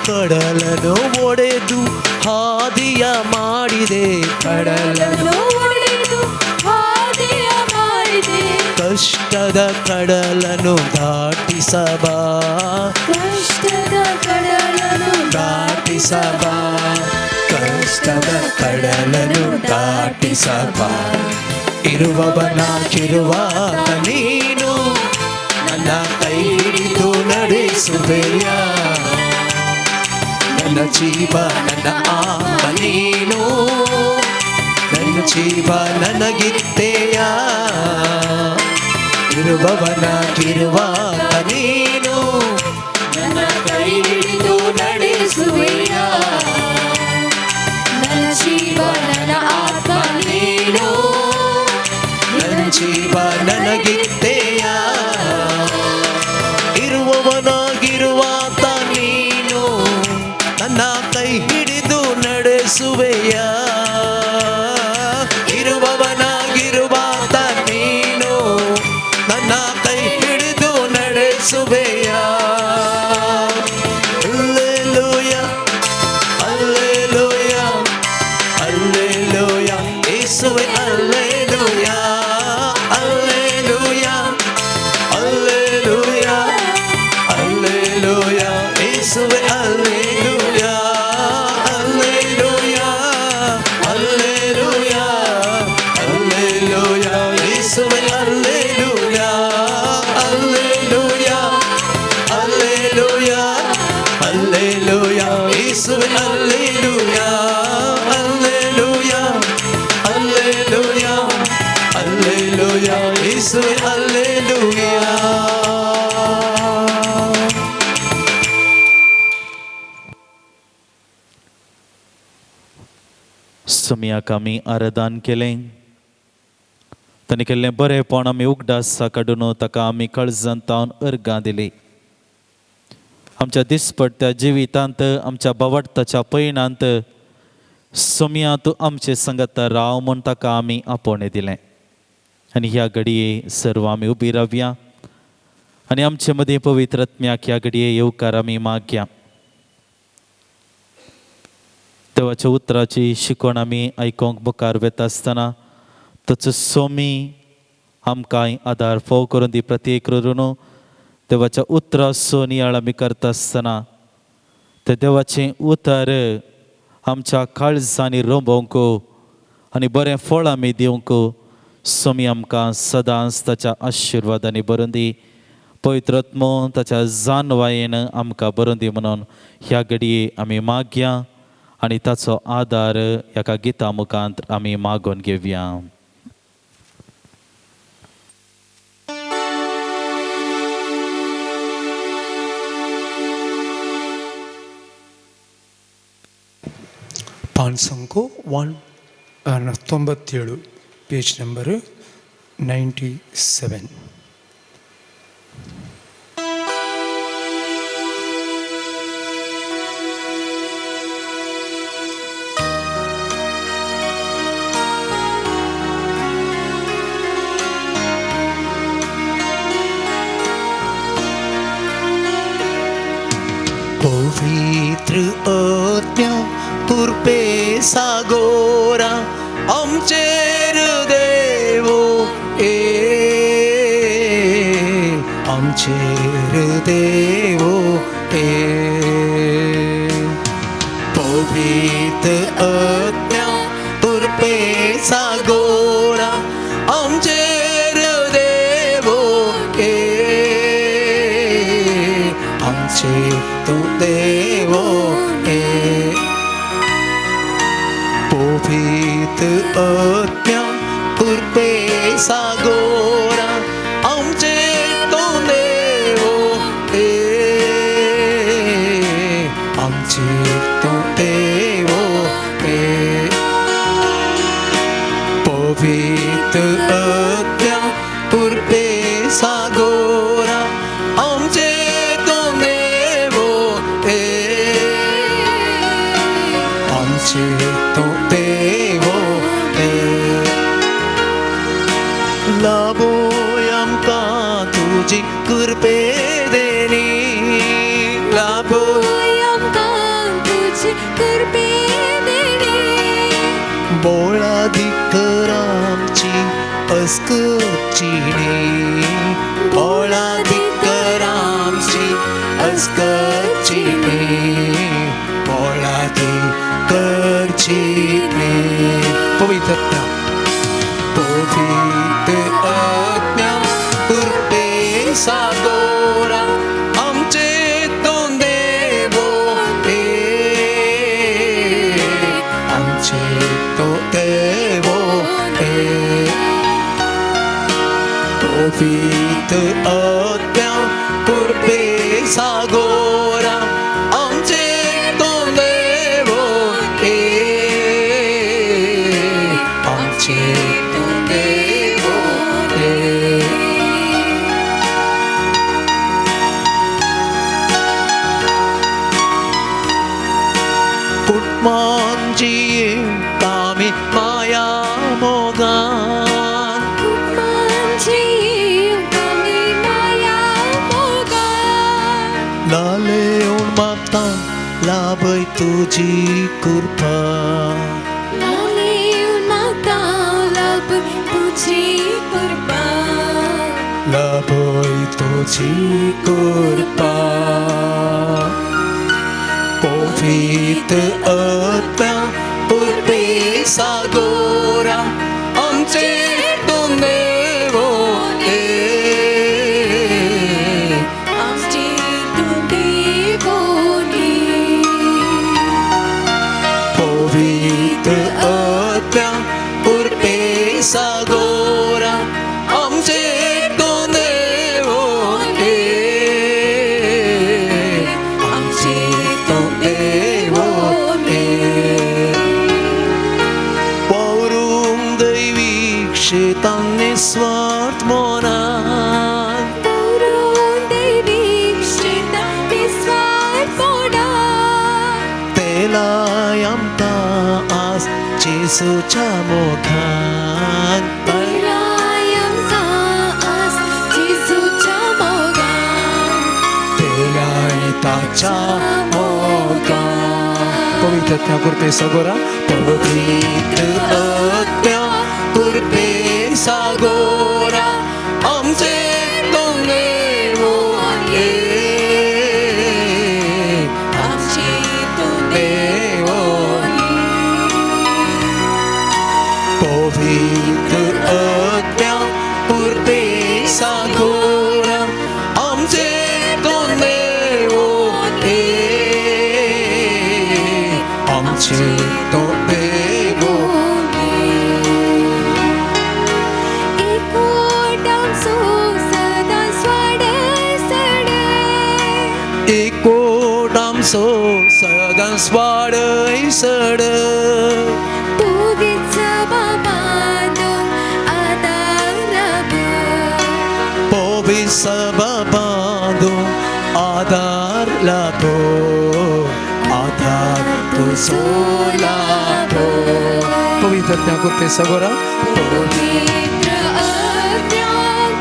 ಕಡಲನ್ನು ಒಡೆದು ಹಾದಿಯ ಮಾಡಿದೆ, ಕಡಲನ್ನು ಒಡೆದು ಹಾದಿಯ ಮಾಡಿದೆ. ಕಷ್ಟದ ಕಡಲನ್ನು ದಾಟಿಸಬಾ, ಕಷ್ಟದ ಕಡಲನ್ನು ದಾಟಿಸಬಾ, ಕಷ್ಟದ ಕಡಲನ್ನು ದಾಟಿಸಬಾ. ಇರುವವನಾಗಿರುವಾತ ನೀನು ನನ್ನ ಕೈ ಹಿಡಿದು ನಡೆಸುವೆಯ. ನನ್ನ ಜೀವ ನನ್ನ ಆತ್ಮ ನೀನು, ನನ್ನ ಜೀವ ನನಗಿದ್ದೆಯ. ಇರುವವನಾಗಿರುವಾತ ನೀನು ನನ್ನ ಕೈ ಹಿಡಿದು ನಡೆಸುವೆಯ. ನನ್ನ ಜೀವ ನನ್ನ ಆತ್ಮ ನೀನು, ನನ್ನ ಜೀವ ನನಗಿದ್ದೆಯ. ಇರುವವನಾಗಿರುವಾತ ನೀನು ನನ್ನ ಕೈ ಹಿಡಿದು ನಡೆಸುವೆಯ. ಇರುವವನಾಗಿರುವಾತ ನೀನು ನನ್ನ ಕೈ ಹಿಡಿದು ನಡೆಸುವೆಯ. ಅಲ್ಲೆಲೂಯಾ, ಅಲ್ಲೆಲೂಯಾ, ಅಲ್ಲೆಲೂಯಾ, ಯೇಸುವೆ ಅಲ್ಲೆಲೂಯಾ, ಅಲ್ಲೆಲೂಯಾ, ಅಲ್ಲೆಲೂಯಾ, ಅಲ್ಲೆಲೂಯಾ, ಯೇಸುವೆ ಅಲ್ಲೆಲೂಯಾ, ಅಲ್ಲೆಲೂಯಾ, ಅಲ್ಲೆಲೂಯಾ, ಅಲ್ಲೆಲೂಯಾ, ಯೇಸುವೆ ಅಲ್ಲೆಲೂಯಾ, ಅಲ್ಲೆಲೂಯಾ, ಅಲ್ಲೆಲೂಯಾ, ಅಲ್ಲೆಲೂಯಾ, ಯೇಸುವೆ ಅಲ್ಲೆಲೂಯಾ, ಅಲ್ಲೆಲೂಯಾ, ಅಲ್ಲೆಲೂಯಾ, ಅಲ್ಲೆಲೂಯಾ, ಯೇಸುವೆ ಅಲ್ಲೆಲೂಯಾ. सोमयाक आमी आराधन केलें, ताणें केल्लें बरेंपण आमी उगडासा काडून ताका आमी काळजांत तावन अर्गां दिली. आमच्या दिसपट्ट्या जिवितांत, आमच्या बावडताच्या पयणांत सोमया तूं आमचे संगत राव म्हूण ताका आमी आपोवणें दिलें. आनी ह्या घडये सर्व आमी उबी रावया आनी आमचे मदीं पवित्र आत्म्याक ह्या घडये येवकार आमी मागया. देवाच्या उतराची शिकवण आमी आयकोंक मुखार वेता आसतना ताचो सोमी आमकां आदार फोव करून दी. प्रत्येक करून देवाच्या उतराचो नियाळ आमी करता आसतना ते देवाचें उतर आमच्या काळजांनी रोंबोवंक आनी बरें फळ आमी दिवंक सोमी आमकां सदांच ताच्या आशिर्वादांनी भरून दी. पवित्र आत्मो ताच्या जानवायेन आमकां भरून दी म्हणून ह्या घडये आमी मागया आनी ताचो आदार ह्या गिता मुखांत आमी मागून घेवया. ಪಾನ್ಸಂಕು 197, ಪೇಜ್ ನಂಬರು 97. पवित्र आत्म्या कृपे सागोरा आमचेर देवो ये. आमचेर देवो ये. पवित्र आत्म्या कृपेचा गोरा आमचेर देवो ये, आमचेर तूं देवो ये. पवित्र आत्म्या कृपेचा गोरा आमचेर तूं देवो ये, आमचेर तूं देवो ये. पवित्र आत्म्या कृपेचा गोरा आमचेर तूं देवो ये, आमचेर तूं देवो ये. लाभो आमकां तुजी कृपे देणी, लाभो आमकां तुजी कृपे देणी. बोळादीक आमची अस्कचिणी, बोळादीक आमची अस्कचिणी, बोळादीक करचिणी. पवित्र आत्म्या, पवित्र आत्म्या कृपेचा गोरा आमचेर तूं देवो ये, आमचेर तूं देवो ये. पवित्र आत्म्या कृपेचा गोरा आमचेर तूं देवो ये, आमचेर तूं देवो ये. कुटुंबान जियेता आमी माया मोगान, लालेवन मागता लाभय तुजी कृपा, लाभय तुजी कृपा. पवित्र आत्म्या कृपेचा गोरा आमचेर तूं देवो ये, आमचेर तूं देवो ये. पवित्र आत्म्या कृपेचा गोरा आमचेर तूं देवो ये, आमचेर तूं देवो ये. वावरूंक दैवीक शेतान निस्वार्थ मनान, तेलाय आमकां आस जेजूच्या मोगान, तेलाय ताच्या मोगान. पवित्र आत्म्या कृपेचा गोरा, पवित्र आत्म्या कृपेचा गोरा आमचेर तूं देवो ये, आमचेर तूं देवो ये. पवित्र आत्म्या कृपेचा गोरा आमचेर तूं देवो ये, आमचेर तूं देवो ये. एकवट आमचो सदां स्वाडय सडय, एकवट आमचो सदां स्वाडय सडय, पवित्र बाबांदूंक आदार लाभय, पवित्र बाबांदूंक आदार लाभो, आदार तुजो लाभो. पवित्र आत्म्या कृपेचा गोरा, पवित्र आत्म्या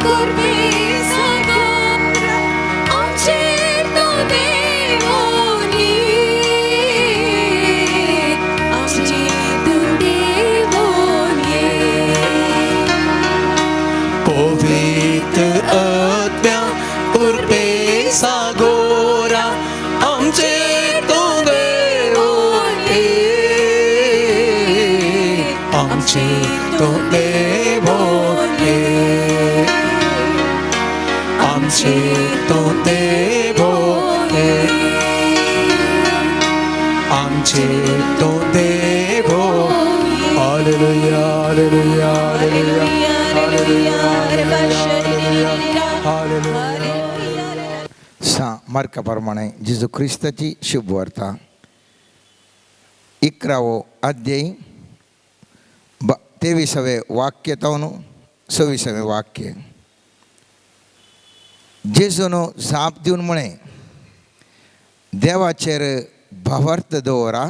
कृपेचा गोरा आमचेर तूं देवो ये, आमचेर तूं देवो ये. पवित्र आत्म्या कृपेचा आमचे तूं देव एक, आमचे तूं देव एक, आमचे तूं देव. Hallelujah, hallelujah, hallelujah, hallelujah, hallelujah. सा मार्का प्रमाणे जेजू क्रिस्ताची शुभवार्ता 11वो अध्याय 23वे वाक्य तावन 26वे वाक्य. जेजून जाप दिवन म्हळें, देवाचेर भावार्थ दवरा,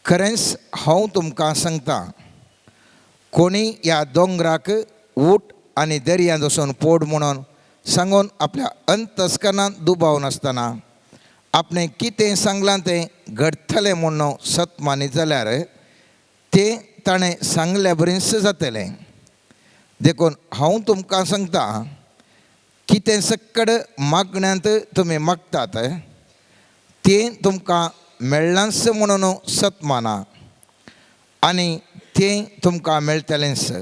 खरेंच हांव तुमकां सांगता, कोणी ह्या दोंगराक उठ आनी दर्यांत वचून पोड म्हणून सांगून आपल्या अंतस्करणांत दुबाव नासतना आपणें कितें सांगलां तें घडटलें म्हणून सत मानीत जाल्यार तें ताणें सांगल्या बरीच जातलें. देखून हांव तुमकां सांगता, कितें सक्कड मागण्यांत तुमी मागतात तें तुमकां मेळ्ळांच म्हणून सत माना आनी तें तुमकां मेळटलेंच.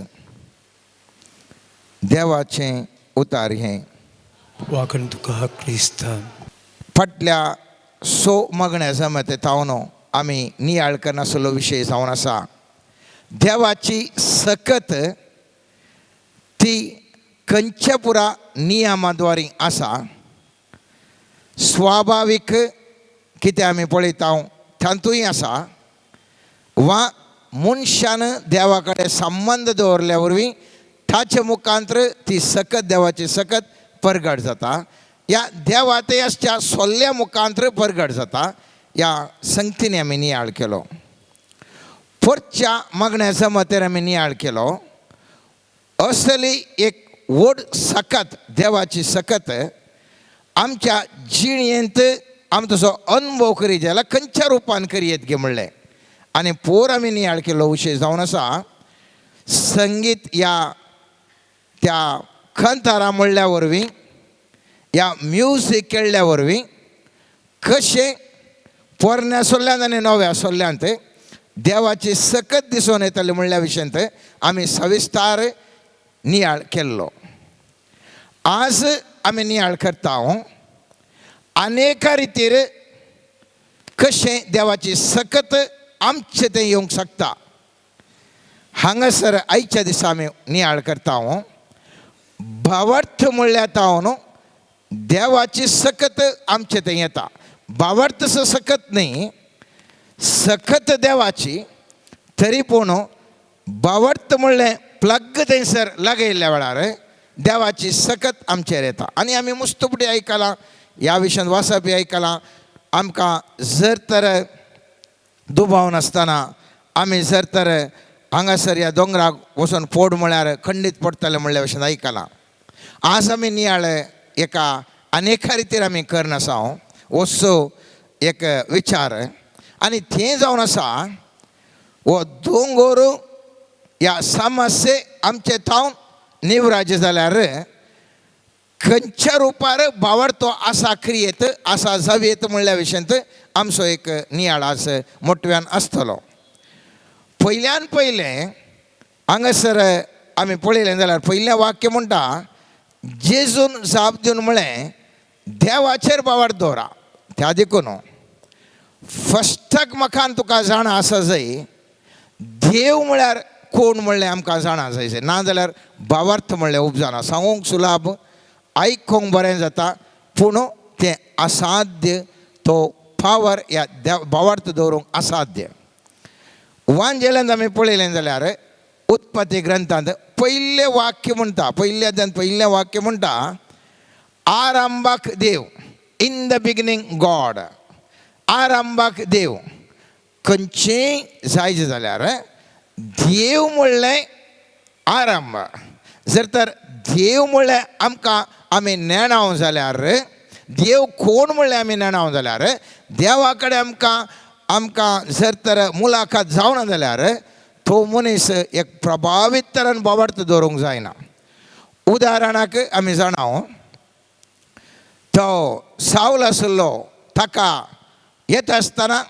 देवाचें उतार हें. वागण तुका क्रिस्ता. फाटल्या 6 मागण्या जमते तावन आमी नियाळ करनासलो विशय जावन आसा. देवाची सकत ती खंयच्या पुरा नियमा द्वारी आसा. स्वाभावीक कितें आमी पळयता तातूंय आसा, वा मनशान देवा कडेन संबंद दवरल्या वरवीं ताचे मुखांतर ती सकत देवाची सकत परगट जाता. ह्या देवा ते आसच्या सोल्ल्या मुखांतर परगट जाता. ह्या संगतीन आमी नियाळ केलो. पोरच्या मागण्या जमतेर आमी नियाळ केलो. असली एक व्हड सकत देवाची सकत आमच्या जिणेंत आमी तसो अनुभव करीत जाल्यार खंयच्या रुपान करी गे म्हणलें. आनी पोर आमी नियाळ केल्लो विशय जावन आसा संगीत ह्या त्या खंतारा म्हणल्या वरवीं, ह्या म्युजीक केल्ल्या वरवीं कशें पोरण्या सोल्ल्यांत आनी नव्या सोल्ल्यांत देवाची सकत दिसून येतली म्हणल्या विशयांत आमी सविस्तार नियाळ केल्लो. आज आमी नियाळ करता अनेका रितीर कशें देवाची सकत आमचें तें येवंक शकता. हांगासर आयच्या दिसा आमी नियाळ करता भावार्थ म्हणल्यार तावन देवाची सकत आमचें तें येता. भावार्थ सकत न्ही, सकत देवाची, तरी पूण भावार्थ म्हणलें प्लग थंयसर लागयल्ल्या वेळार देवाची सकत आमचेर येता. आनी आमी मुस्तुपटी आयकलां, ह्या विशयान वाचपी आयकलां. आमकां जर तर दुबाव नासतना आमी जर तर हांगासर ह्या दोंगराक वचून पोड म्हळ्यार खंडीत पडटलें म्हणल्या भशेन आयकलां. आज आमी नियाळ एका अनेका रितीर आमी करनासा वचो एक विचार आनी तें जावन आसा हो दोंगोर ह्या समस्ये आमचे थावन निवराजे जाल्यार खंयच्या रुपार बावडतो आसा क्रियेत आसा जावयेत म्हणल्या विशयांत आमचो एक नियाळ आज मोटव्यान आसतलो. पयल्यान पयलें हांगासर आमी पळयलें जाल्यार पयलें वाक्य म्हणटा, जेजून जाप दिवन म्हळें देवाचेर बावड दवरा. त्या देखून फस्टाक म्हाका तुका जाणा आसा जाय देव म्हळ्यार कोण म्हणलें आमकां जाणा जाय, ना जाल्यार भावार्थ म्हणलें उपजाना. सांगूंक सुलाभ, आयकूंक बरें जाता, पूण तें असाध्य. तो पावर ह्या देव भावार्थ दवरूंक असाध्य. वांजेल्यान आमी पळयलें जाल्यार उत्पत्ती ग्रंथांत पयलें वाक्य म्हणटा, पयल्या अध्यायांत पयलें वाक्य म्हणटा, आरंभाक देव, इन the beginning God. आरंभाक देव. खंयचेंय जायचे जाल्यार देव म्हणलें आरंभ. जर तर देव म्हणलें आमकां आमी नेणाव जाल्यार, देव कोण म्हणलें आमी नेणाव जाल्यार, देवा कडेन आमकां आमकां जर तर मुलाखत जावना जाल्यार तो मनीस एक प्रभावीत तरान बाबार्थ दवरूंक जायना. उदाहरणाक आमी जाणा तो सावल आशिल्लो ताका येता आसतना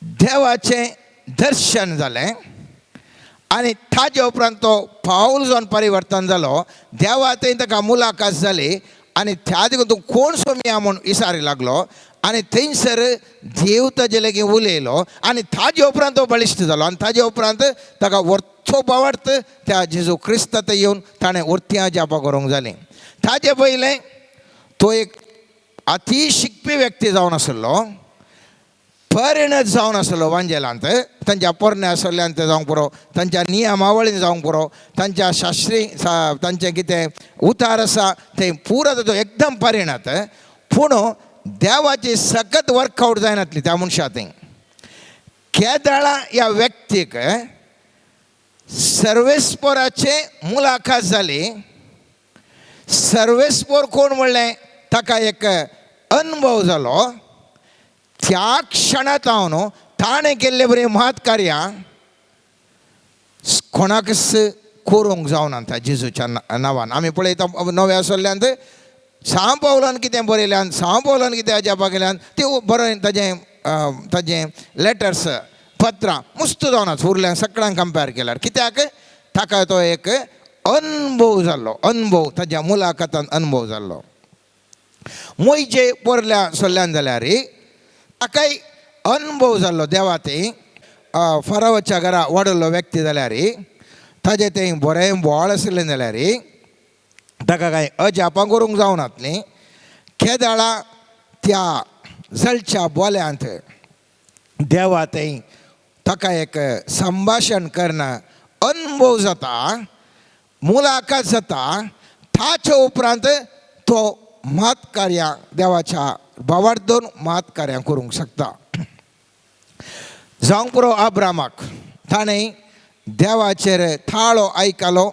देवाचें दर्शन जालें. आनी ताजे उपरांत तो पावल जावन परिवर्तन जालो. देवा थंय ताका मुलाकात जाली आनी त्या देखून तूं कोण सोमया म्हूण विचारी लागलो आनी थंयसर देव ताजे लागीं उलयलो आनी ताजे उपरांत तो बळिश्ट जालो आनी ताजे उपरांत ताका वरतो बावडत त्या जेजू क्रिस्ता थंय येवन ताणें वरती अजापां करूंक जालीं. ताजे पयलें तो एक अती शिकपी व्यक्ती जावन आसलो, परिणत जावन आसलो वांजेलांत, तांच्या पोरण्या सल्ल्यांत जावंक पुरो, तांच्या नियमावळीन जावंक पुरो, तांच्या शास्त्री तांचें कितें उतार आसा तें पुरो तो एकदम परिणत. पूण देवाची सकत वर्कआवट जायनातली त्या मनशा थंय. केदळा ह्या व्यक्तीक सर्वेस्पोराचे मुलाखत जाली. सर्वेस्पोर कोण म्हणलें ताका एक अनुभव जालो. त्या क्षणांत हांव ताणें केल्ले बरीं महत् कार्यां कोणाकच करूंक जावना त्या जेजूच्या नांवान. आमी पळयता नव्या सल्ल्यांत सांव पावलान कितें बरयल्यान, सांव पावलान कितें अजापां केल्यान त्यो बरय ताजें ताजें लेटर्स पत्रां मुस्त जावना उरल्यान सगळ्यांक कंपेर केल्यार. कित्याक ताका तो एक अनुभव जाल्लो, अनुभव ताज्या मुलाखतान अनुभव जाल्लो. मोयजे पोरल्या सल्ल्यान जाल्यार ताकाय अनुभव जाल्लो देवा थंय फरावाच्या घरा वाडयल्लो व्यक्ती जाल्यार ताजें थंय बरें बोवाळ आशिल्लें जाल्यार ताका कांय अजापां करूंक जावनातलीं. केदाळा त्या जळच्या बोल्यांत देवा थंय ताका एक संभाशण करना अनुभव जाता, मुलाखत जाता. ताचे उपरांत तो महत् कार्यां देवाच्या बावार दोन महत् कार्यां करूंक शकता. जावंक पुरो अब्रामाक ताणें देवाचेर थाळो आयकलो,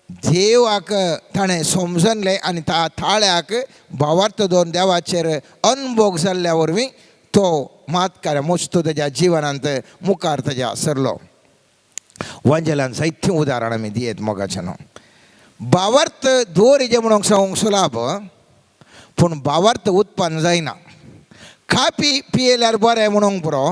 देवाक ताणें समजलें आनी त्या थाळ्याक भावार्थ दोन देवाचेर अनभोग जाल्ल्या वरवीं तो महत् कार्य मुस्त ताज्या जिवनांत मुखार ताज्या सरलो. वांजेलान जायतीं उदाहरणां आमी दियेत मोगाच्यान. भावार्थ दवरिचें म्हणूंक सांगूंक सुलाभ, पूण भावार्थ उत्पन्न जायना. कापी पियेल्यार बरें म्हणूंक पुरो,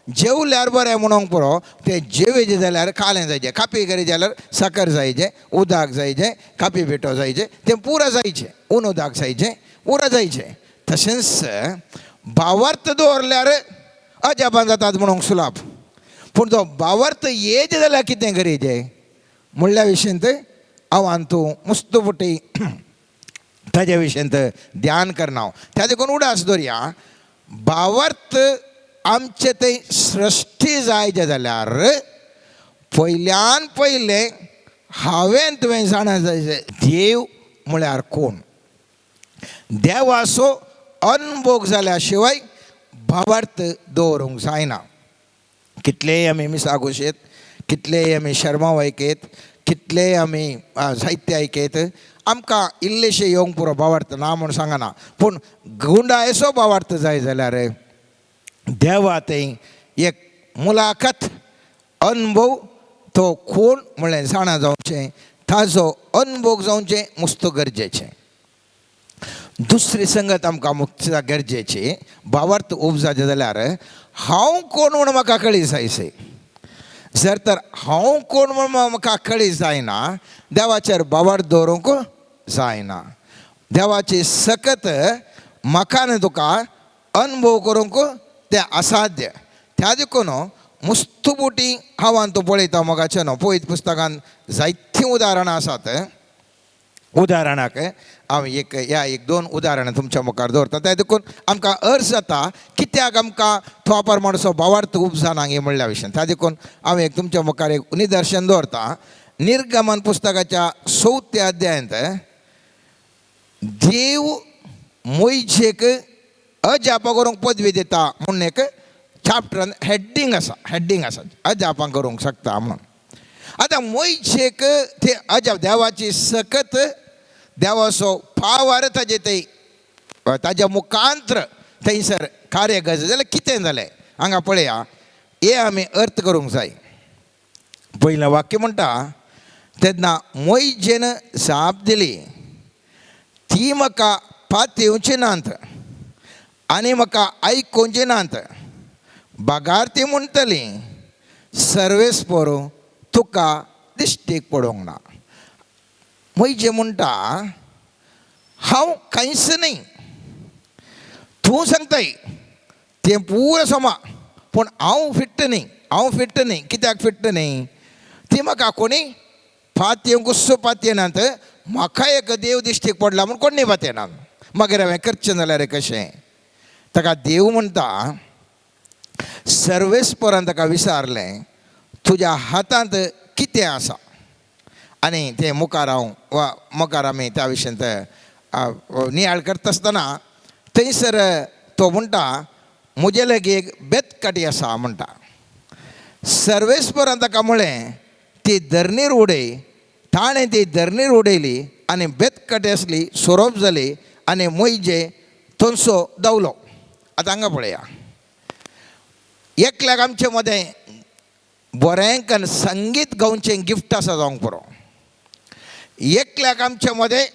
जेवल्यार बरें म्हणूंक पुरो, तें जेवेचें जाल्यार कालें जायचें, कापी करी जाल्यार साकर जायचें, उदक जायचें, कापी पिठो जायचें, तें पुरो जायचें, ऊन उदक जायचें, पुरो जायचें. तशेंच भावार्थ दवरल्यार अजापां जातात म्हणूंक सुलाभ, पूण तो भावार्थ येयचे जाल्यार कितें करीचें म्हणल्या विशयंत हांव आनी तूं मुस्त फुटी ताज्या विशयंत ध्यान करना. त्या देखून उडास दवरया, भावार्थ आमचे थंय सृश्टी जायचे जाल्यार पयल्यान पयलें हांवें तुवें जाणा जाय देव म्हळ्यार कोण. देवाचो अनभोग जाल्या शिवाय भावार्थ दवरूंक जायना. कितलेय आमी मिसां घोशेत, कितलेय आमी शर्माव आयकयत, कितलेय आमी साहित्य आयकयत, आमकां इल्लेशें येवंक पुरो भावार्थ ना म्हूण सांगना, पूण गुंडायसो भावार्थ जाय जाल्यार देवा थंय एक मुलाखत अनुभव तो कोण म्हणलें जाणा जावचें, ताजो अनुभव जावचें मुस्त गरजेचें. दुसरी संगत आमकां मुख्य गरजेची भावार्थ उपजाचें जाल्यार हांव कोण म्हूण म्हाका कळी जायसे. जर तर हांव कोण म्हूण म्हाका कळी जायना, देवाचेर भावार्थ दवरूंक जायना. देवाची सकत म्हाका न्ही तुका अनुभव करूंक तें असाध्य. त्या देखून मुस्त बोटी हांव आनी तूं पळयता मोगाचें न्हू पळयत पुस्तकान जायतीं उदाहरणां आसात. उदाहरणाक हांव एक ह्या एक दोन उदाहरणां तुमच्या मुखार दवरता. त्या देखून आमकां अर्ज जाता कित्याक आमकां तो प्रमाणचो भावार्थ उपजाना गे म्हणल्या विशयान. त्या देखून हांव एक तुमच्या मुखार एक निदर्शन दवरता. निर्गमन पुस्तकाच्या चवथ्या अध्यायांत देव मोयजेक अजापां करूंक पदवी दिता म्हणून एक चॅप्टरान हेडींग आसा, हेडींग आसा अजापां करूंक शकता म्हणून. आतां मोयजेक ते अजाप देवाची सकत देवाचो पावर ताजे थंय ताज्या मुखांत्र थंयसर कार्य गज जाल्यार कितें जालें हांगा पळया, हे आमी अर्थ करूंक जाय. पयलें वाक्य म्हणटा, तेन्ना मोयजेन जाप दिली, ती म्हाका पातयेवची नात आनी म्हाका आयकुची नात, बगार ती म्हणटली सर्वेस्पोर तुका दिश्टीक पडोवंक ना. म्हजे म्हणटा हांव कांयच न्हय, तूं सांगताय तें पुरो समा, पूण हांव फिट्ट न्हय, हांव फिट्ट न्हय. कित्याक फिट्ट न्हय? ती म्हाका कोणी पातयेवंक पातयेनात, म्हाका एक देव दिश्टीक पडला म्हूण कोण न्ही पातयेनात. मागीर हांवें करचें जाल्यार कशें? ताका देव म्हणटा, सर्वेस्परान ताका विचारलें तुज्या हातांत कितें आसा? आनी तें मुखार हांव वा मुखार आमी त्या विशयांत नियाळ करता आसतना थंयसर तो म्हणटा म्हजे लागीं एक बेतकाटी आसा म्हणटा. सर्वेस्परान ताका म्हळें ती धरणीर उडय. ताणें ती धरणीर उडयली आनी बेतकाटी आसली, सोरोप जाली आनी मोयजे थंयसो धांवलो. आतां हांगा पळया, एकल्याक आमचे मदें बरें संगीत गावचें गिफ्ट आसा जावंक पुरो, एकल्याक आमचे मदें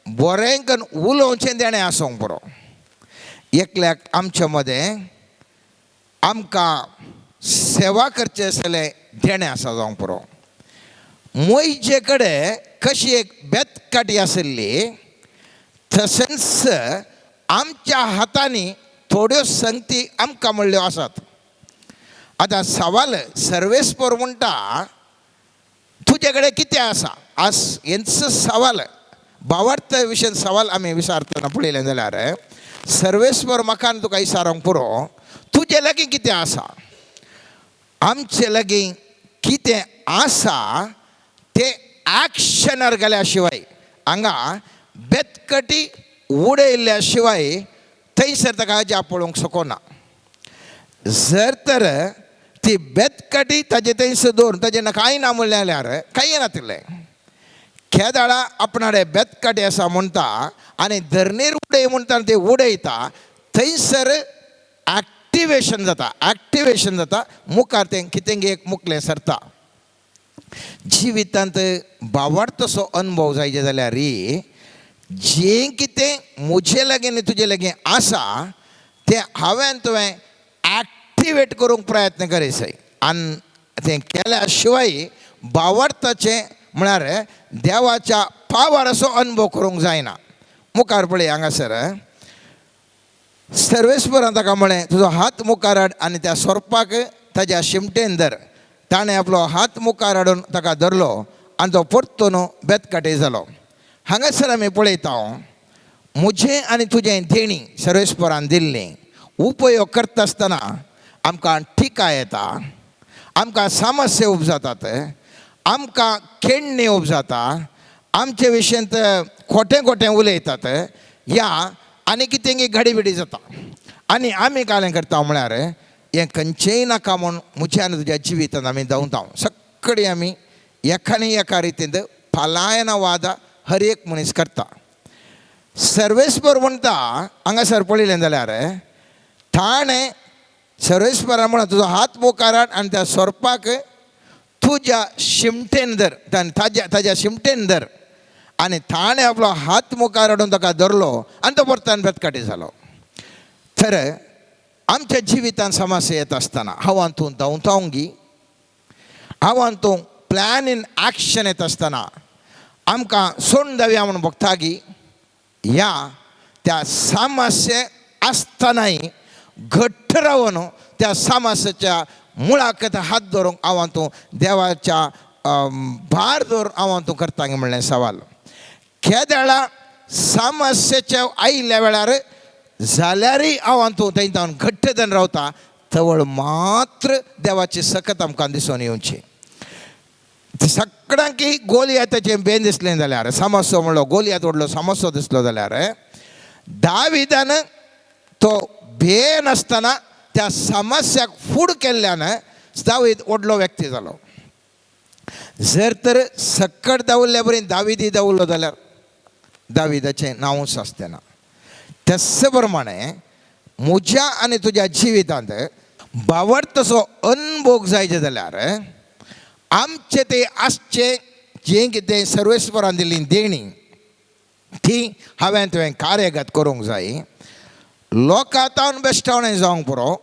बरें उलोवचें देणें आसूंक पुरो, एकल्याक आमचे मदें आमकां सेवा करचें आसलें देणें आसा जावंक पुरो. मोयजे कडेन कशी एक बेतकाटी आशिल्ली तशेंच आमच्या हातांनी थोड्यो संगती आमकां म्हणल्यो आसात. आतां सवाल सर्वेस्पर म्हणटा तुजे कडेन कितें आसा? आज हेंच सवाल, भावार्थ विशयान सवाल आमी विचारतना पळयलें जाल्यार सर्वेस्पर म्हाका आनी तुका विचारूंक पुरो तुजे लागीं कितें आसा? आमचे लागीं कितें आसा तें एक्शनार गेल्या शिवाय, हांगा बेतकटी उडयल्ल्या शिवाय थंयसर ताका अजाप पळोवंक शकना. जर तर ती बेतकाटी ताजे थंयसर दवरून ताजें कांय ना म्हणलें जाल्यार कांय नातिल्लें. केदाळा आपणाडे बेतकाटी आसा म्हणटा आनी धरणीर उडय म्हणटा आनी ती उडयता, थंयसर एक्टिवेशन जाता, एक्टिवेशन जाता, मुखार तें कितें एक मुखलें सरता. जिवितांत भावार्थसो अनुभव जायचे जाल्यार जें कितें म्हजे लागीं आनी तुजे लागीं आसा तें हांवें तुवें एक्टिवेट करूंक प्रयत्न करीत. आनी तें केल्या शिवाय भावार्थाचें म्हळ्यार देवाच्या पावर असो अनुभव करूंक जायना. मुखार पळय हांगासर सर्वेस्परान ताका म्हळें तुजो हात मुखार हाड आनी त्या सोरपाक ताज्या शिमटेन धर. ताणें आपलो हात मुखार हाडून ताका धरलो आनी तो परतून बेतकाटे जालो. हांगासर आमी पळयता म्हजें आनी तुजें देणी सर्वेस्परान दिल्लें उपयोग करता आसतना आमकां टिका येता, आमकां समस्या उपजातात, आमकां खेळणी उपजाता, आमचे विशयांत खोटें खोटें उलयतात या आनी कितें घडीबिडी जाता. आनी आमी कालें करता म्हळ्यार हें खंयचेंय नाका म्हूण म्हज्या आनी तुज्या जिवितांत आमी धांवता. सगळीं आमी एकाने एका रितींत पलायनवाद हर एक मनीस करता. सर्वेस्पर म्हणटा हांगासर पळयलें जाल्यार ताणें सर्वेस्परा म्हणून तुजो हात मुखार हाड आनी त्या सोरपाक तुज्या शिमटेन धर, ताज्या ताज्या शिमटेन धर. आनी ताणें आपलो हात मुखार हाडून ताका धरलो आनी तो परतान बेतकाटी जालो. तर आमच्या जिवितांत समस्या येता आसतना हांव तूं धांवतावंगी, हांव तूं प्लॅन इन एक्शन येता आसतना आमकां सोडून जावया म्हूण भोगतागी ह्या त्या समस्या आसतनाय घट्ट रावन त्या समस्याच्या मुळाक हात धरूंक हांव तूं देवाच्या भार दवरून हांव तूं करता म्हणलें सवाल. केदळा समस्याच्या आयिल्ल्या वेळार जाल्यारय हांव तूं थंय जावन घट्ट जावन रावता तवळ मात्र देवाची सकत आमकां दिसून येवची. सगळ्यांकी गोलियाताचें बेन दिसलें जाल्यार समस्यो म्हणलो गोलियात व्हडलो समस्यो दिसलो जाल्यार दाविदान तो बेनासतना त्या समस्याक फूड केल्ल्यान दावीद व्हडलो व्यक्ती जालो. जर तर सकट दावल्ल्या बरी दाविदी दावलो जाल्यार दाविदाचें नांवूच आसतें ना. तस प्रमाणे म्हज्या आनी तुज्या जिवितांत भावार्थाचो अनभोग जायचे जाल्यार आमचे ते आसचे जें कितें सर्वेस्परान दिल्ली देणी ती हांवें तुवें कार्यगत करूंक जाय. लोकां तावन बेश्टावणें जावंक पुरो,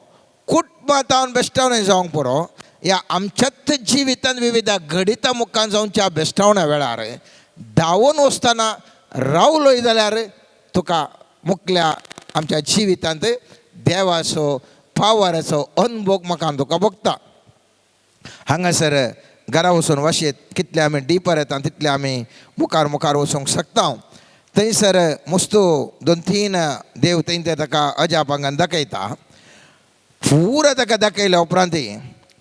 कुटुंबां तावन बेश्टावणें जावंक पुरो, ह्या आमच्याच जिवितांत विविध घडिता मुखान जावच्या बेस्टावण्या वेळार धांवून वचतना रावलोय जाल्यार तुका मुखल्या आमच्या जिवितांत देवाचो पावराचो अनभोग म्हाका तुका भोगता. हांगासर घरा वचून वाशेत कितले आमी डिपर येता तितले आमी मुखार मुखार वचूंक शकता. थंयसर मुस्तू 2-3 देव थंय ते ताका अजाप आंगान दाखयता. पुरा ताका दाखयल्या उपरांत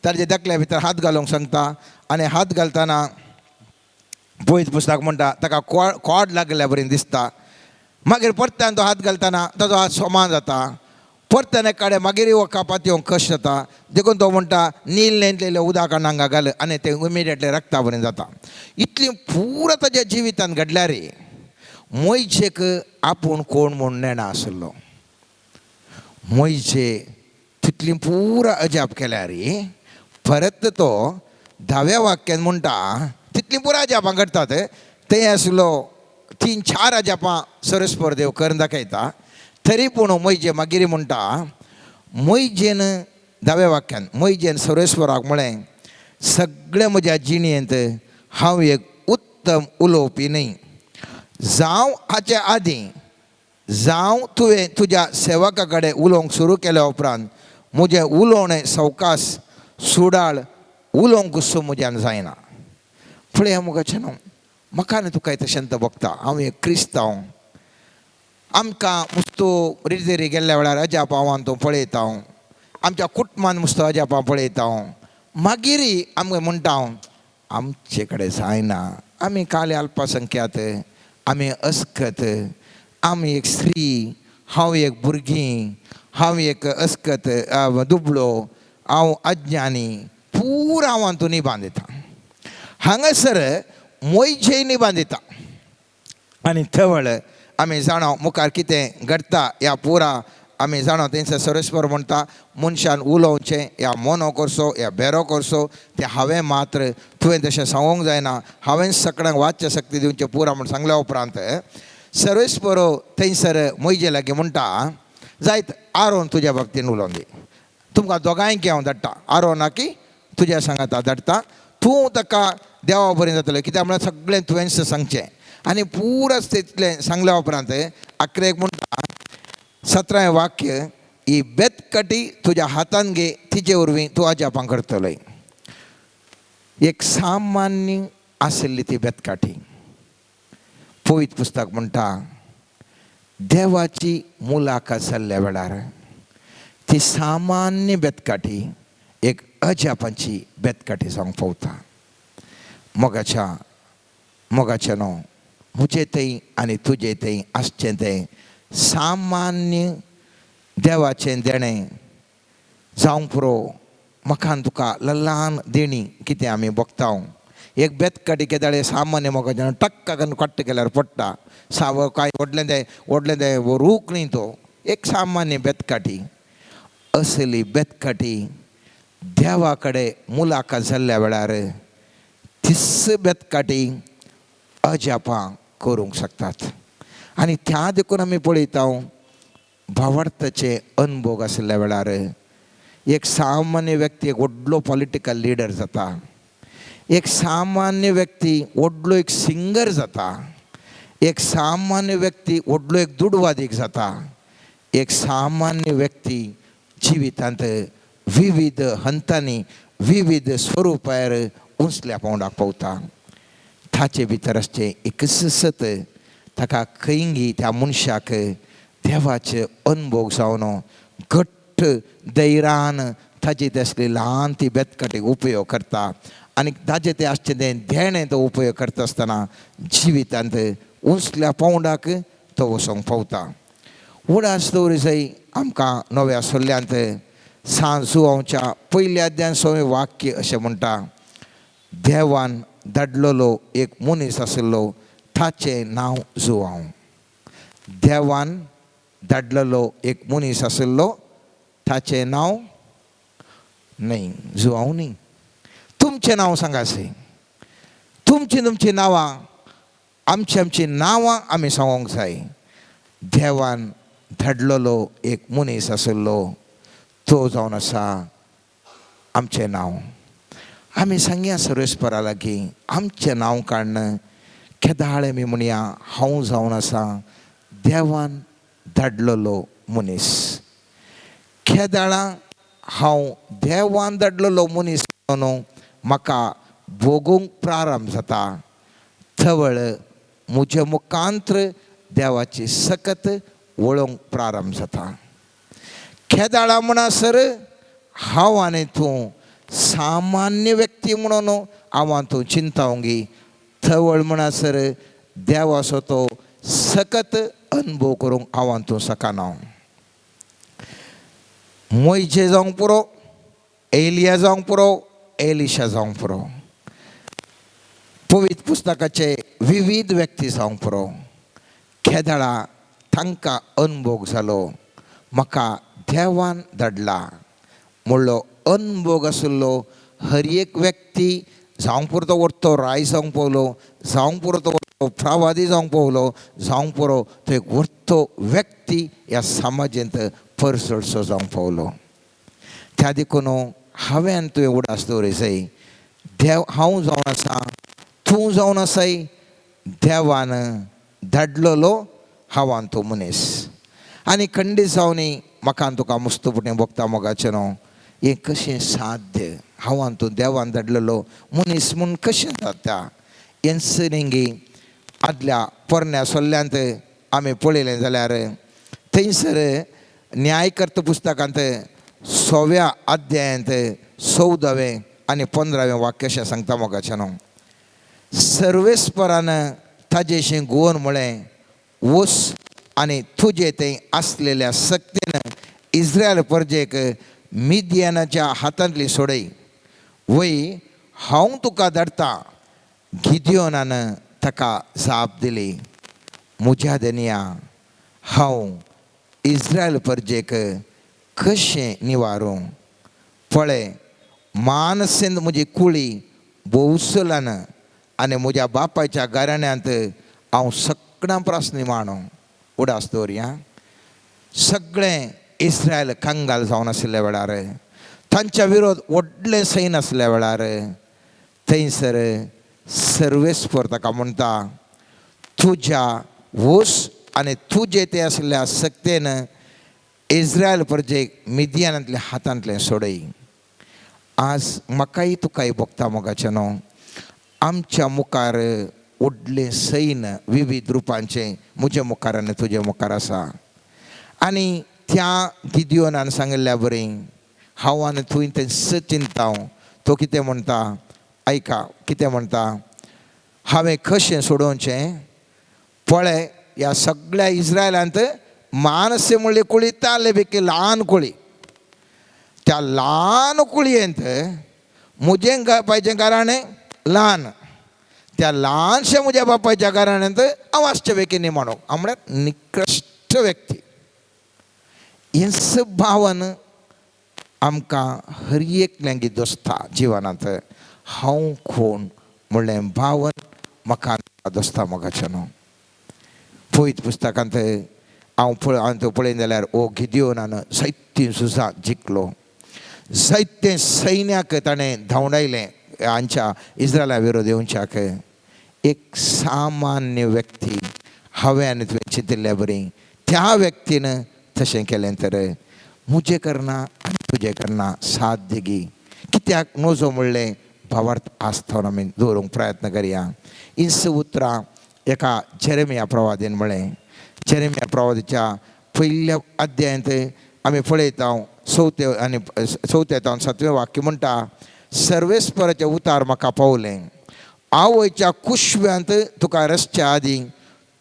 ताजे दाखल्या भितर हात घालूंक सांगता आनी हात घालतना पयत पुस्तक म्हणटा ताका कॉड लागल्या बरें दिसता. मागीर परत्यान तो हात घालतना ताजो हात सोमान जाता. परत्यान एक कडेन मागीर कापात येवंक कश्ट जाता. देखून तो म्हणटा नील न्हंयतलें उदक हांगा घाल आनी तें इमिडिएटली रक्ता बरें जाता. इतली पुरा ताज्या जिवितांत घडल्यार मोयजेक आपूण कोण म्हूण नेणा आसलो. मोयजे तितली पुरा अजाप केल्यार परत तो 10व्या वाक्यान म्हणटा तितली पुरा अजापां घडटात. थंय आसलो 3-4 अजापां सरस्पर देव करून दाखयता. तरी पूण मोयजे मागीर म्हणटा मोयजेन 10व्या वाक्यान मोयजेन सर्वेस्वराक म्हळें सगळें म्हज्या जिणेंत हांव एक उत्तम उलोवपी न्हय. जावं हाचे आदीं जावं तुवें तुज्या सेवका कडेन उलोवंक सुरू केल्या उपरांत म्हजें उलोवणें सवकास सुडाळ उलोवंक सो म्हज्यान जायना. पळय मुखाचें न्हू म्हाका आनी तुका तशें भोगता. हांव एक क्रिस्तांव. आमकां मुस्तू रिजेरी गेल्ल्या वेळार अजापां हांव तूं पळयता. आमच्या कुटुंबान मुस्तू अजापां पळयता. मागीर आमकां म्हणटा आमचे कडेन जायना. आमी काले अल्पसंख्यात, आमी अस्कत, आमी एक स्त्री, हांव एक भुरगीं, हांव एक अस्कत दुबळो, हांव अज्ञानी, पुरा हांव तूं निबांद दिता. हांगासर मोयजेय निबांद दिता आनी थवळ आमी जाणा मुखार कितें घडटा ह्या पुरा आमी जाणा. थंयसर सर्वेस्पर म्हणटा मनशान उलोवचें ह्या मोनो करचो ह्या बेरो करचो तें हांवें मात्र तुवें तशें सांगूंक जायना. हांवें सगळ्यांक वाच्य शक्ती दिवचें पुरा म्हूण सांगल्या उपरांत सर्वेस्पर थंयसर मोयजे लागीं म्हणटा जायत आरोन तुज्या बाबतीन उलोवन दी. तुमकां दोगांयक हांव धाडटा. आरोनाकी तुज्या सांगाता धाडटा. तूं ताका देवा बरें जातलें कित्याक म्हळ्यार सगळें तुवेंच सांगचें. आनी पुरा तितलें सांगल्या उपरांत आखरेक म्हणटा 17वें वाक्य ही बेतकटी तुज्या हातान घे तिचे वरवीं तूं अजापां करतलोय. एक सामान्य आशिल्ली ती बेतकाठी. पवित्र पुस्तक म्हणटा देवाची मुलाखत जाल्ल्या वेळार ती सामान्य बेतकाठी एक अजापांची बेतकाठी जावंक पावता. मोगाच्या मोगाच्या न्हू म्हजे थंय आनी तुजे थंय आसचें तें सामान्य देवाचें देणें जावंक पुरो. म्हाका आनी तुका ल्हान देणी कितें आमी भोगता. एक बेतकाठी केदाळे सामान्य मोगाच्यान टक्क करून कट्ट केल्यार पडटा. साव कांय व्हडलें तें व्हडलें तें रूख न्ही तो एक सामान्य बेतकाठी. असली बेतकाठी देवा कडेन मुलाखत जाल्ल्या वेळार तीस बेतकाठी अजापां करूंक शकतात. आनी त्या देखून आमी पळयता भावार्थाचे अनभोग आशिल्ल्या वेळार एक सामान्य व्यक्ती एक व्हडलो पॉलिटिकल लिडर जाता. एक सामान्य व्यक्ती व्हडलो एक सिंगर जाता. एक सामान्य व्यक्ती व्हडलो एक दुडवादीक जाता. एक सामान्य व्यक्ती जिवितांत विविध हंतांनी विविध स्वरुपार उंचल्या पावंडाक पावता. ताचे भितर आसचें एक सत ताका खंयगी त्या मनशाक देवाचे अनभोग जावन घट्ट धैर्यान ताची तसली ल्हान ती बेतकाटीक उपयोग करता आनी ताजें तें आसचें तें देणें तो उपयोग करता आसतना जिवितांत उंचल्या पावंडाक तो वचोंक पावता. उडास दवरी जाय आमकां नव्या सल्ल्यांत सांजुवांच्या पयल्या अध्यान 6वें वाक्य अशें म्हणटा देवान धाडलेलो एक मनीस आशिल्लो ताचें नांव जुवांव. देवान धाडलेलो एक मनीस आशिल्लो ताचें नांव न्हय जुवांव न्ही. तुमचें नांव सांगासे. तुमचीं तुमचीं नांवां आमची आमचीं नांवां आमी सांगूंक जाय. देवान धाडलेलो एक मनीस आशिल्लो तो जावन आसा आमचें नांव. आमी सांगया सर्वेस्परा लागीं आमचें नांव काडन केदाळे आमी म्हणया हांव जावन आसा देवान धाडलेलो मनीस. केदाळा हांव देवान धाडलेलो मनीस म्हणून म्हाका भोगूंक प्रारंभ जाता. थवळ म्हज्या मुखांत्र देवाची सकत वळोवंक प्रारंभ जाता. केदाळा म्हणसर हांव आनी तूं सामान्य व्यक्ती म्हणून हांव तूं चिंतावंगी. थवळ म्हणसर देवाचो तो सकत अनुभव करूंक हांव तूं शकना. मोयजे जावंक पुरो, एलिया जावंक पुरो, एलिशा जावंक पुरो, पवित्र पुस्तकाचे विविध व्यक्ती जावंक पुरो. केदळा तांकां अनुभोग जालो म्हाका देवान धाडला म्हणलो अनुभोग आशिल्लो हर एक व्यक्ती जावंक पुरो तो व्हरतो राय जावंक पावलो, जावंक पुरो तो व्हरतो प्रावादी जावंक पावलो, जावंक पुरो तो एक व्हरतो व्यक्ती ह्या समाजेंत परसडसो जावंक पावलो. त्या देखून हांवें तुवें उडास दवरी जाय देव हांव जावन आसा तूं जावन आसाय देवान धाडलेलो हांव तूं मनीस. आनी खंडीत जावनी म्हाका तुका मुस्तुपणें भोगता मोगाचें न्हू हें कशें साध्य हांव तूं देवान धाडलेलो मनीस म्हूण कशें जाता. हेंच आदल्या पोरण्या सोल्ल्यांत आमी पळयलें जाल्यार थंयसर न्यायकर्त पुस्तकांत 6व्या अध्यायांत 14वें आनी 15वें वाक्य अशें सांगता मोगाचें न्हू. सर्वेस्परान ताजेशीं गोवन म्हळें वस आनी तुजे थंय आसलेल्या सक्तीन इस्रायल परजेक मिदियानाच्या हातांतली सोडय. वय हांव तुका धाडटा. गिदियोनान ताका जाप दिली म्हज्या धनया हांव इस्रायल परजेक कशें निवारूं. पळय मानसेंत म्हजी कुळी भोवसलान आनी म्हज्या बापायच्या घराण्यांत हांव सगळ्यां परस निमाणो. उडास दवरया सगळें इस्रायल कंगाल जावन आशिल्ल्या वेळार तांच्या विरोध व्हडलें सैन आसल्या वेळार थंयसर सर्वेस्पर ताका म्हणटा तुज्या वस आनी तुजे ते आशिल्ल्या सक्तेन इस्रायल परजेक मिदियानांतल्या हातांतलें सोडय. आज म्हाकाय तुकाय भोगता मोगाचें न्हू आमच्या मुखार व्हडलें सैन विविध रुपांचें म्हज्या मुखार आनी तुज्या मुखार आसा. आनी त्या गिदियोनान सांगिल्ल्या बरी हांव आनी थंय तें चिंता. तो कितें म्हणटा आयका कितें म्हणटा हांवें कशें सोडोवचें. पळय ह्या सगळ्या इस्रायलांत मानसे म्हणली कुळी ताले बेकी ल्हान कुळी. त्या ल्हान कुळयेंत म्हजें बापायचें घराणें ल्हान, त्या ल्हानशें म्हज्या बापायच्या घराण्यांत हांव आसचे बेकी निमाणो हांव म्हळ्यार निकृश्ट व्यक्ती. हें भावन आमकां हर एकल्यांक दोसता जिवनांत हांव कोण म्हणलें भावन म्हाका दोसता मोगाचें न्हू. पवित्र पुस्तकांत हांव हांव पळयन जाल्यार ओ गिदियोनान जायतीं झुजां जिखलो, जायते सैन्याक ताणें धांवडायलें आमच्या इस्रायला विरोध येवच्याक. एक सामान्य व्यक्ती हांवें आनी तुवें चिंतिल्ल्या बरी त्या व्यक्तीन तशें केलें तर म्हजें करना आनी तुजें करना साध्य गी. कित्याक नजो म्हणलें भावार्थ आसतना आमी दवरूंक प्रयत्न करया. हीं उतरां एका जेरेमिया प्रवादीन म्हळें. जेरेमिया प्रवादीच्या पयल्या अध्यायांत आमी पळयता 4 आनी 4 जावन 7वें वाक्य म्हणटा सर्वेस्पराचें उतार म्हाका पावलें आवयच्या कुशव्यांत तुका रसच्या आदीं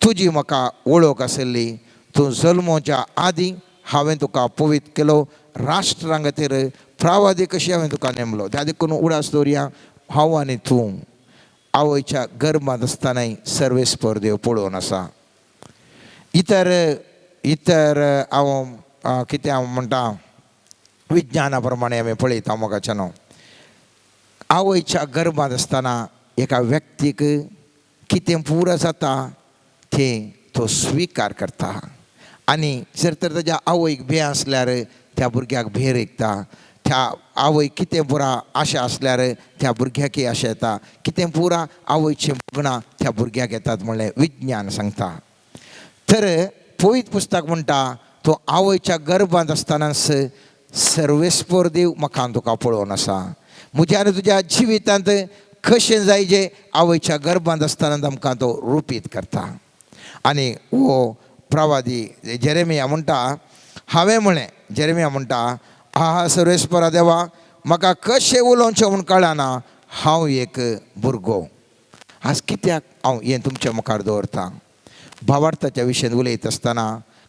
तुजी म्हाका वळख आशिल्ली. तूं जल्मोच्या आदीं हांवें तुका पवित्र केलो राष्ट्रां खातीर प्रावादी कशी हांवें तुका नेमलो. त्या देखून उडास दवरया हांव आनी तूं आवयच्या गर्भांत आसतनाय सर्वेस्पर देव पळोवन आसा. इतर इतर हांव कितें हांव म्हणटा विज्ञाना प्रमाणे आमी पळयता मोगाचें न्हू. आवयच्या गर्भांत आसतना एका व्यक्तीक कितें पुरो जाता तें तो स्विकार करता आनी जर तर ताज्या आवयक भंय आसल्यार त्या भुरग्याक भेर ऐकता. त्या आवय कितें पुरा आशा आसल्यार त्या भुरग्याकय आशा येता, कितें पुरा आवयचीं भोगणां त्या भुरग्याक येतात म्हणलें विज्ञान सांगता. तर पवित्र पुस्तक म्हणटा तो आवयच्या गर्भांत आसतनाच सर्वेस्पर देव म्हाका तुका पळोवन आसा. म्हज्या आनी तुज्या जिवितांत कशें जाय जे आवयच्या गर्भांत आसतना आमकां तो रुपीत करता. आनी हो प्रवादी जेरेमिया म्हणटा, हांवें म्हळें, जेरेमिया म्हणटा, आहा सर्वेस्परा देवा, म्हाका कशें उलोवचें म्हूण कळना, हांव एक भुरगो. आज कित्याक हांव हें तुमच्या मुखार दवरतां? भावार्थाच्या विशयान उलयत आसतना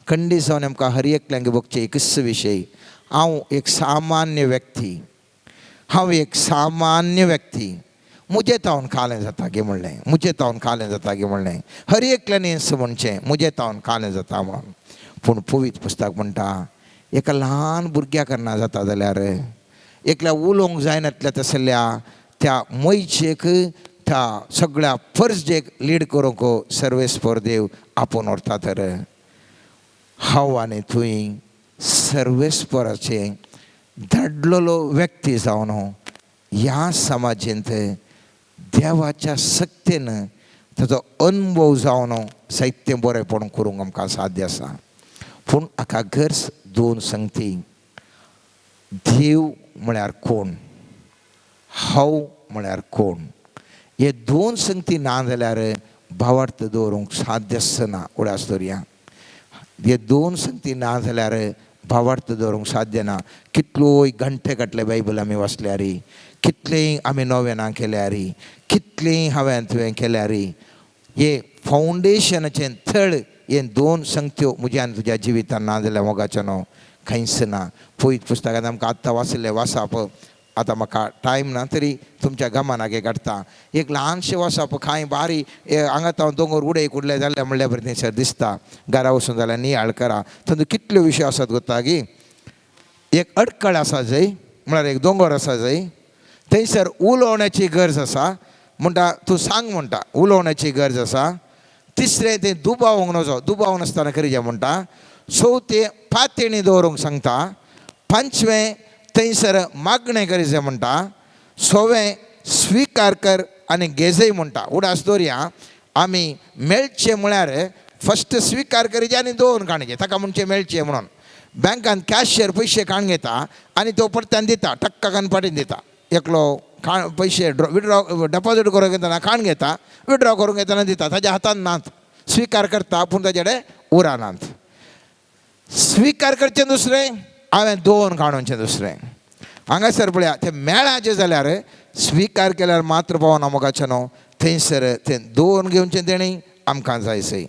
खंडीत जावन आमकां हर एकल्यांक भोगचें एकच विशय, हांव एक सामान्य व्यक्ती, हांव एक सामान्य व्यक्ती, म्हजें तावन खालें जाता गे म्हणलें, म्हजें तावन खालें जाता गे म्हणलें. हर एकल्यान म्हणचें म्हजें तावन खालें जाता म्हणून. पूण पवित्र पुस्तक म्हणटा एका ल्हान भुरग्याक ना जाता जाल्यार, एकल्या उलोवंक जायनातल्या तसल्या त्या मैचेक, त्या सगळ्या फर्जेक लीड करूंक सर्वेस्पर देव आपोवन व्हरता. तर हांव आनी तुवें सर्वेस्पराचें धाडलेलो व्यक्ती जावन ह्या समाजेंत देवाच्या सक्तेन ताचो अनुभव जावन साहित्य बरेंपण करूंक आमकां साध्य आसा. पूण हाका गरज दोन संगती, देव म्हळ्यार कोण, हांव म्हळ्यार कोण, हे दोन संगती ना जाल्यार भावार्थ दवरूंक साध्य आसना. उडास दवरया, हे दोन संगती ना जाल्यार भावार्थ दवरूंक साध्य ना. कितलोय घंटे घातले बायबल आमी वाचल्यार, कितलेंय आमी नोवेनां केल्यार, कितलेंय हांवें तुवें केल्यार, हे फावंडेशनाचें थळ हे दोन संगत्यो म्हज्या आनी तुज्या जिवितान ना जाल्यार मोगाचें न्हू खंयच ना. पवित्र पुस्तकांत आमकां आत्तां वाचिल्लें वाचप, आतां म्हाका टायम ना तरी तुमच्या गमनाक काडटा. एक ल्हानशें वाचप, कांय बारी हांगा हांव दोंगर उडय कुडले जाल्यार म्हणल्या बरें थंयसर दिसता. घरा वचून जाल्यार नियाळ करा, तातूंत कितल्यो विशय आसात गोता की एक अडकळ आसा जंय, म्हळ्यार एक दोंगर आसा जंय, थंयसर उलोवण्याची गरज आसा म्हणटा, तूं सांग म्हणटा, उलोवण्याची गरज आसा. तिसरें तें दुबावंक नजो, दुबाव नासतना करीजे म्हणटा. चवथें पातेणी दवरूंक सांगता. पांचवें थंयसर मागणें करीजे म्हणटा. सवें स्विकार कर आनी घेजय म्हणटा. उडास दवरया, आमी मेळचें म्हळ्यार फस्ट स्विकार करीजे आनी दवरून काडचें, ताका म्हणचें मेळचें म्हणून. बँकान कॅशियर पयशे काडून घेता आनी तो परत्यान दिता, टक्काकान पाटीन दिता. एकलो पयशे विड्रॉ डेपोजीट करूंक येतना काडून घेता, विड्रॉ करूंक येतना दिता, ताज्या हातान नात, स्विकार करता पूण ताजे कडेन उरनात. स्विकार करचें दुसरें, हांवें दोन काडूनचें दुसरें. हांगासर पळया तें मेळाचें जाल्यार स्विकार केल्यार मात्र पावना मोगाचें न्हू, थंयसर तें दोन घेवचें तेणी आमकां जाय सय.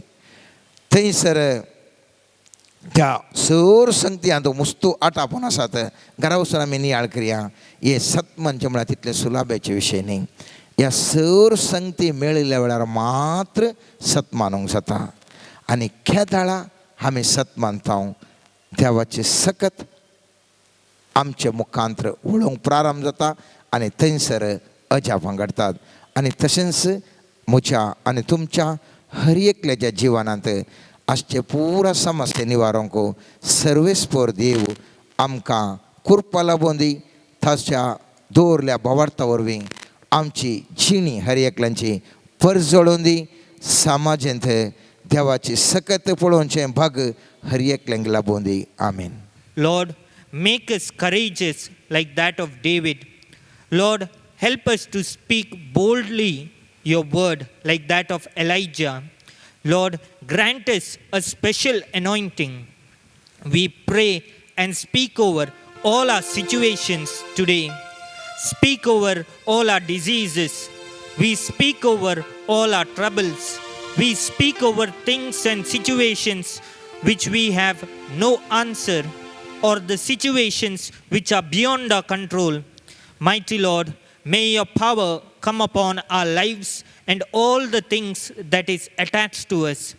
थंयसर त्या सर संगती आतां मुस्तू आटापून आसात. घरा वचून आमी नियाळ करया, हे सत म्हणचें म्हळ्यार तितलें सुलाब्याचे विशय न्ही. ह्या सर संगती मेळिल्ल्या वेळार मात्र सत मानूंक जाता. आनी केदाळा आमी सत मानता, देवाची सकत आमचे मुखांत्र उलोवंक प्रारंभ जाता आनी थंयसर अजापां घडटात. आनी तशेंच म्हज्या आनी तुमच्या हर एकल्याच्या जिवनांत आजचे पुरा समस्या निवारूंक सर्वेस्पर देव आमकां कृपा लाबोवन दी. ताच्या दवरल्या भावार्था वरवीं आमची जिणी हर एकल्यांची परजळून दी. समाजेंत देवाची सकत पळोवचें भाग हर एकल्यांक लाबोवन दी. आमीन. Lord, make us courageous like that of David. Lord, help us to speak boldly your word like that of Elijah. Lord, grant us a special anointing. We pray and speak over all our situations today. Speak over all our diseases. We speak over all our troubles. We speak over things and situations which we have no answer, or the situations which are beyond our control. Mighty Lord, may your power come upon our lives and all the things that is attached to us.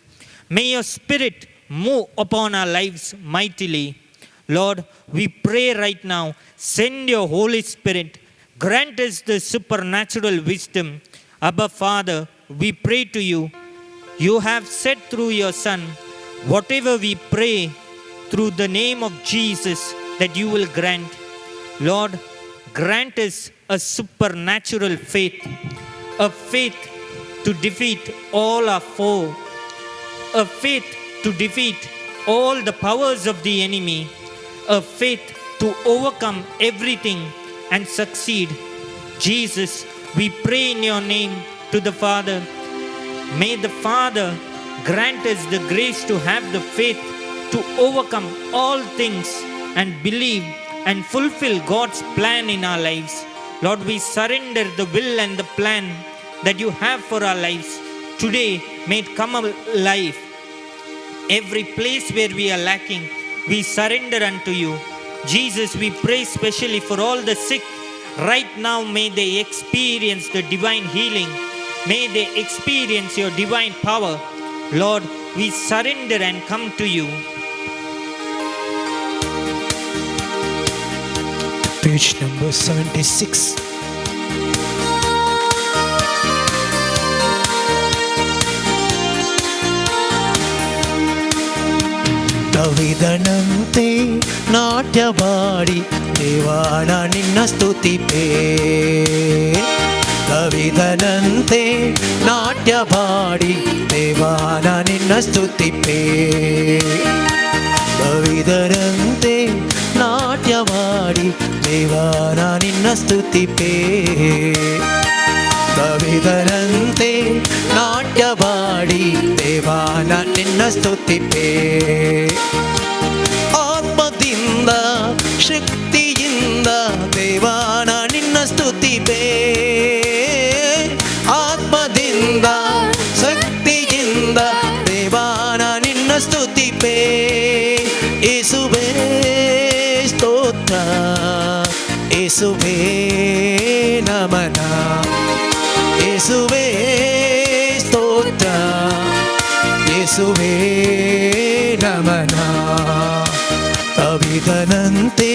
May your spirit move upon our lives mightily. Lord, we pray right now, send your Holy Spirit, grant us the supernatural wisdom. Abba Father, we pray to you. You have said through your Son, whatever we pray through the name of Jesus, that you will grant. Lord, grant us a supernatural faith, a faith to defeat all our foe, a faith to defeat all the powers of the enemy, a faith to overcome everything and succeed. Jesus, we pray in your name to the Father. May the Father grant us the grace to have the faith to overcome all things and believe and fulfill God's plan in our lives. Lord, we surrender the will and the plan that you have for our lives. Today, may it come alive. Every place where we are lacking, we surrender unto you. Jesus, we pray specially for all the sick. Right now, may they experience the divine healing. May they experience your divine power. Lord, we surrender and come to you. Page number 76. ದಾವೀದನಂತೆ ನಾಟ್ಯವಾಡಿ ದೇವಾನ ನಿನ್ನ ಸ್ತುತಿಪೇ. ದಾವೀದನಂತೆ ನಾಟ್ಯವಾಡಿ ದೇವಾನ ನಿನ್ನ ಸ್ತುತಿಪೇ. ದಾವೀದನಂತೆ ನಾಟ್ಯವಾಡಿ ದೇವಾನ ನಿನ್ನ ಸ್ತುತಿಪೇ. ದಾವೀದನಂತೆ ನಾಟ್ಯವಾಡಿ ದೇವಾನ ನಿನ್ನ ಸ್ತುತಿಪೇ. ಆತ್ಮದಿಂದ ಶಕ್ತಿಯಿಂದ ದೇವಾನ ನಿನ್ನ ಸ್ತುತಿಪೇ. ಆತ್ಮದಿಂದ ಶಕ್ತಿಯಿಂದ ದೇವಾನ ನಿನ್ನ ಸ್ತುತಿಪೇ. ಯೇಸುವೇ ಸ್ತೋತ್ರ, ಯೇಸುವೇ ನಮನ, ಯೇಸುವೇ ಸ್ತೋತ್ರ, ಯೇಸುವೇ ನಮನ. ದಾವೀದನಂತೆ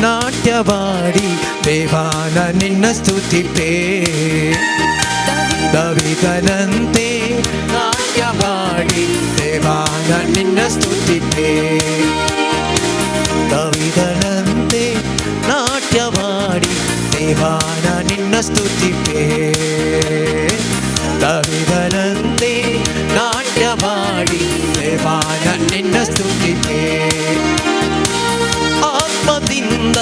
ನಾಟ್ಯವಾಡಿ ದೇವಾನ ನಿನ್ನ ಸ್ತುತಿಪೇ. ದಾವೀದನಂತೆ ನಾಟ್ಯವಾಡಿ ದೇವಾನ ನಿನ್ನ ಸ್ತುತಿಪೇ. ದಾವೀದನಂತೆ ನಾಟ್ಯವಾಡಿ ದೇವಾನ ನಿನ್ನ ಸ್ತುತಿಪೇ. ದಾವೀದನಂತೆ ನಾಟ್ಯವಾಡಿ ದೇವಾನ ನಿನ್ನ ಸ್ತುತಿಪೇ. ಆತ್ಮದಿಂದ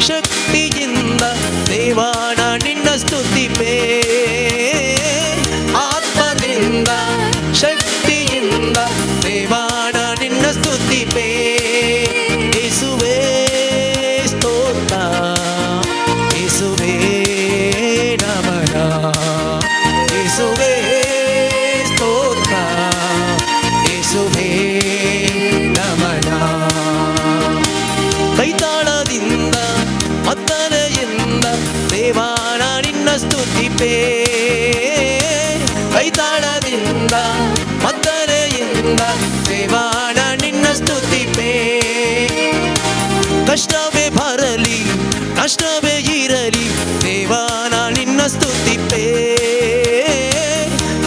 ಶಕ್ತಿಯಿಂದ ದೇವಾನ ನಿನ್ನ ಸ್ತುತಿಪೇ. ಆತ್ಮದಿಂದ ಶಕ್ತಿಯಿಂದ ದೇವಾನ ನಿನ್ನ ಸ್ತುತಿಪೇ. ಯೇಸುವೇ ಸ್ತೋತ್ರ, ಯೇಸುವೇ ನಮನ, ಯೇಸುವೇ ಸ್ತೋತ್ರ, ಯೇಸುವೇ ನಮನ. ಕೈತಾಳದಿಂದ ಮದ್ದಲೆಯಿಂದ ದೇವಾನ ನಿನ್ನ ಸ್ತುತಿಪೇ. ಕೈತಾಳದಿಂದ ಮದ್ದಲೆಯಿಂದ ದೇವಾನ ನಿನ್ನ ಸ್ತುತಿಪೇ. ಕಷ್ಟವೇ ಬರಲಿ ನಷ್ಟವೇ ಇರಲಿ ದೇವಾನ ನಿನ್ನ ಸ್ತುತಿಪೇ.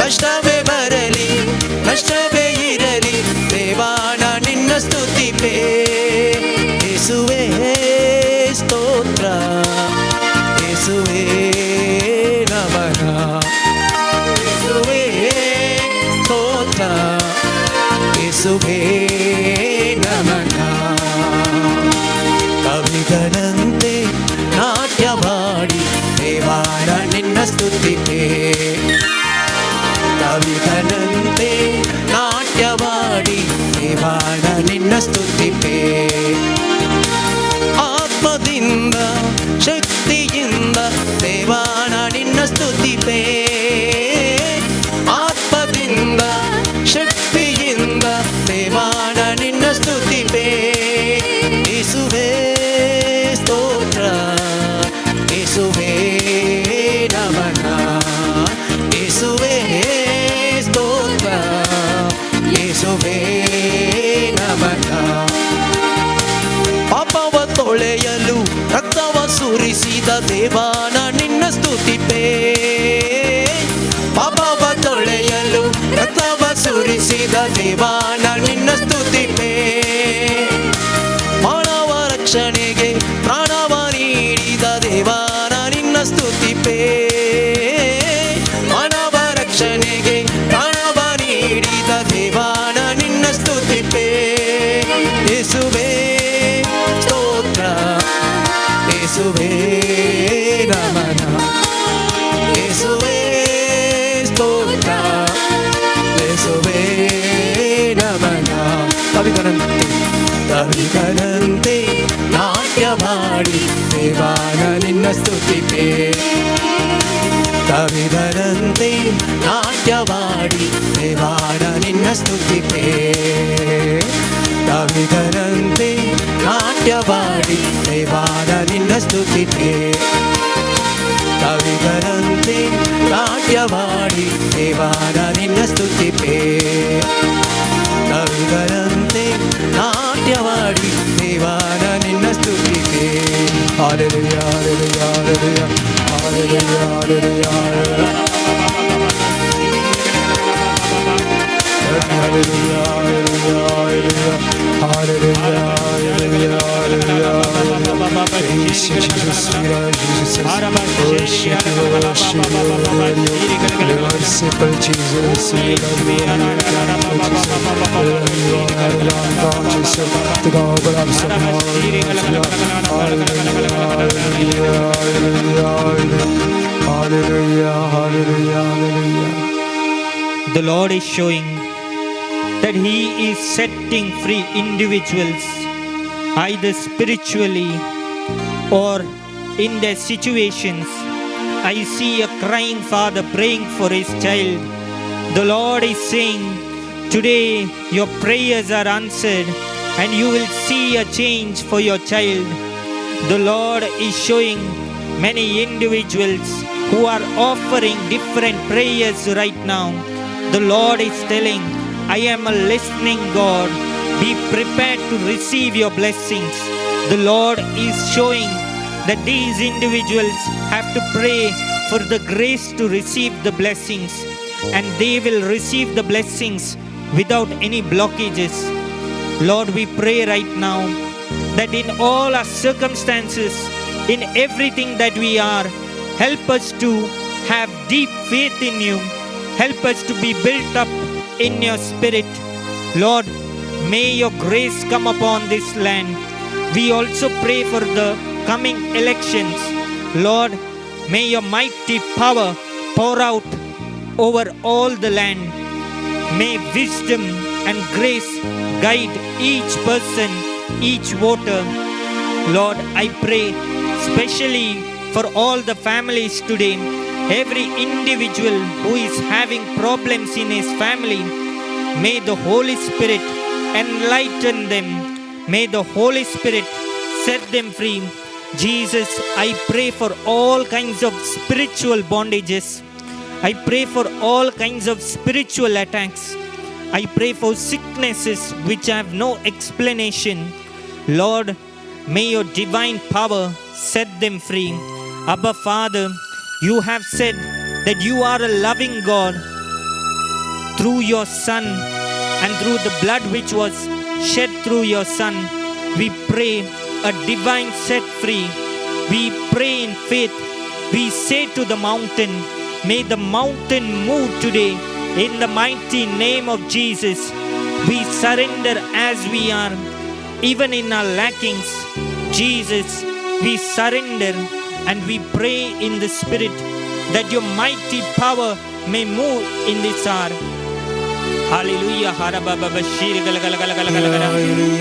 ಕಷ್ಟವೇ ಬರಲಿ ನಷ್ಟವೇ ಇರಲಿ ದೇವಾನ ನಿನ್ನ ಸ್ತುತಿಪೇ. ಯೇಸುವೇ ಸ್ತೋತ್ರ, ಯೇಸುವೇ ನಮನ, ಯೇಸುವೇ ಸ್ತೋತ್ರ, ಯೇಸುವೇ ನಮನ. ದಾವೀದನಂತೆ ನಾಟ್ಯವಾಡಿ ದೇವಾನ ನಿನ್ನ ಸ್ತುತಿಪೇ. ದಾವೀದನಂತೆ ನಾಟ್ಯವಾಡಿ ದೇವಾನ ನಿನ್ನ ಸ್ತುತಿಪೇ. ಆತ್ಮದಿಂದ ಶಕ್ತಿಯಿಂದ ದೇವಾನ ನಿನ್ನ ಸ್ತುತಿಪೇ. ಆತ್ಮದಿಂದ ಶಕ್ತಿಯಿಂದ ದೇವಾನ ನಿನ್ನ ಸ್ತುತಿಪೇ. ಯೇಸುವೇ ಸ್ತೋತ್ರ, ಯೇಸುವೇ ನಮನ, ಯೇಸುವೇ ಸ್ತೋತ್ರ, ಯೇಸುವೇ ನಮನ. ಪಾಪವ ತೊಳೆಯಲು ರಕ್ತವ ಸುರಿಸಿದ ದೇವಾನ ನಿನ್ನ ಸ್ತುತಿಪೇ. ಪಾಪವ ತೊಳೆಯಲು ರಕ್ತವ ಸುರಿಸಿದ ದೇವಾನ ನಿನ್ನ ಸ್ತುತಿಪೇ. ಮಾನವ ರಕ್ಷಣೆಗೆ ಪ್ರಾಣವ ಯೇಸುವೇ ನಮನ, ಯೇಸುವೇ ಸ್ತೋತ್ರ, ಯೇಸುವೇ ನಮನ. ಕವಿಗನಂತೆ ಕವಿಗನಂತೆ ನಾಟ್ಯ ಮಾಡಿ ದೇವಾನ ನಿನ್ನ ಸ್ತುತಿಪೆ. ಕವಿಗನಂತೆ ನಾಟ್ಯವಾಡಿ ದೇವಾನ ನಿನ್ನ ಸ್ತುತಿಪೆ. ಕವಿಗನಂತೆ ನಾಟ್ಯವಾಡಿ ದೇವಾನ ನಿನ್ನ ಸ್ತುತಿಪೆ. ಕವಿಗನಂತೆ ನಾಟ್ಯವಾಡಿ ದೇವಾನ ನಿನ್ನ ಸ್ತುತಿಪೆ. ಕವಿಗನಂತೆ ನಾಟ್ಯವಾಡಿ ದೇವಾನ ನಿನ್ನ ಸ್ತುತಿಪೆ. Hallelujah, hallelujah, hallelujah, hallelujah, hallelujah, hallelujah, hallelujah, hallelujah, hallelujah, hallelujah. Praise you, Jesus, we love Jesus. Worship you, worship you, love you. We worship Jesus, we love you, we thank you, Jesus. We love you, our God, Jesus. The God of Hallelujah, hallelujah, hallelujah, hallelujah, hallelujah. The Lord is showing that He is setting free individuals, either spiritually or in their situations. I see a crying father praying for his child. The Lord is saying, today your prayers are answered and you will see a change for your child. The Lord is showing many individuals who are offering different prayers right now. The Lord is telling, I am a listening God. Be prepared to receive your blessings. The Lord is showing that these individuals have to pray for the grace to receive the blessings, and they will receive the blessings without any blockages. Lord, we pray right now that in all our circumstances, in everything that we are, help us to have deep faith in you. Help us to be built up in your spirit. Lord, may your grace come upon this land. We also pray for the coming elections. Lord, may your mighty power pour out over all the land. May wisdom and grace guide each person, each voter. Lord, I pray especially for all the families today. Every individual who is having problems in his family, may the Holy Spirit enlighten them. May the Holy Spirit set them free. Jesus, I pray for all kinds of spiritual bondages. I pray for all kinds of spiritual attacks. I pray for sicknesses which have no explanation. Lord, may your divine power set them free. Abba Father, you have said that you are a loving God. Through your Son and through the blood which was shed through your Son, we pray a divine set free. We pray in faith. We say to the mountain, may the mountain move today in the mighty name of Jesus. We surrender as we are, even in our lackings. Jesus, we surrender and we pray in the Spirit that your mighty power may move in this hour. Hallelujah. Harababa shiri gala gala gala gala gala gala.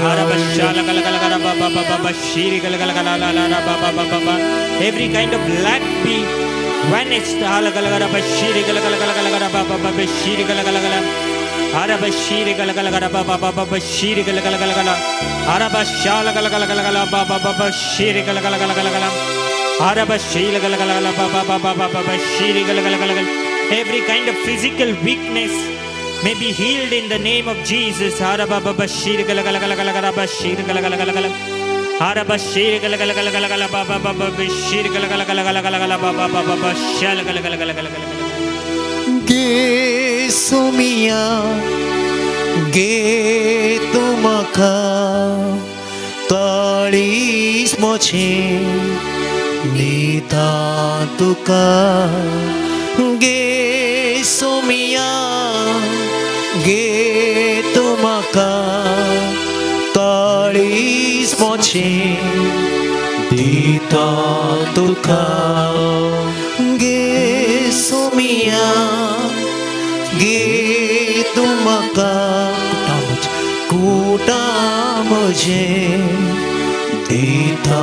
Harabashala gala gala gala ba ba ba ba ba shiri gala gala gala la la la ba ba ba ba ba. Every kind of lack be vanished. Hala gala gala ba shiri gala gala gala gala gala ba ba ba ba shiri gala gala gala. Harabashiri gala gala gala ba ba ba ba ba shiri gala gala gala gala. Harabashala gala gala gala gala ba ba ba ba shiri gala gala gala gala gala. Harabashila gala gala gala ba ba ba ba ba ba ba shiri gala gala gala gala. Every kind of physical weakness may be healed in the name of Jesus. Harababa shiri gala gala gala gala gala ba shiri gala gala gala gala. Harabashiri gala gala gala gala gala ba ba ba ba shiri gala gala gala gala gala gala ba ba ba ba ba shala gala gala gala gala gala. गे सुमिया गे तुमका काळीस मोछे दिता तुका गे सुमिया गे तुमका काळीस मोछे दिता. दिता तुका गे सोमिया गे तूं म्हाका कुटा म्हजें दिता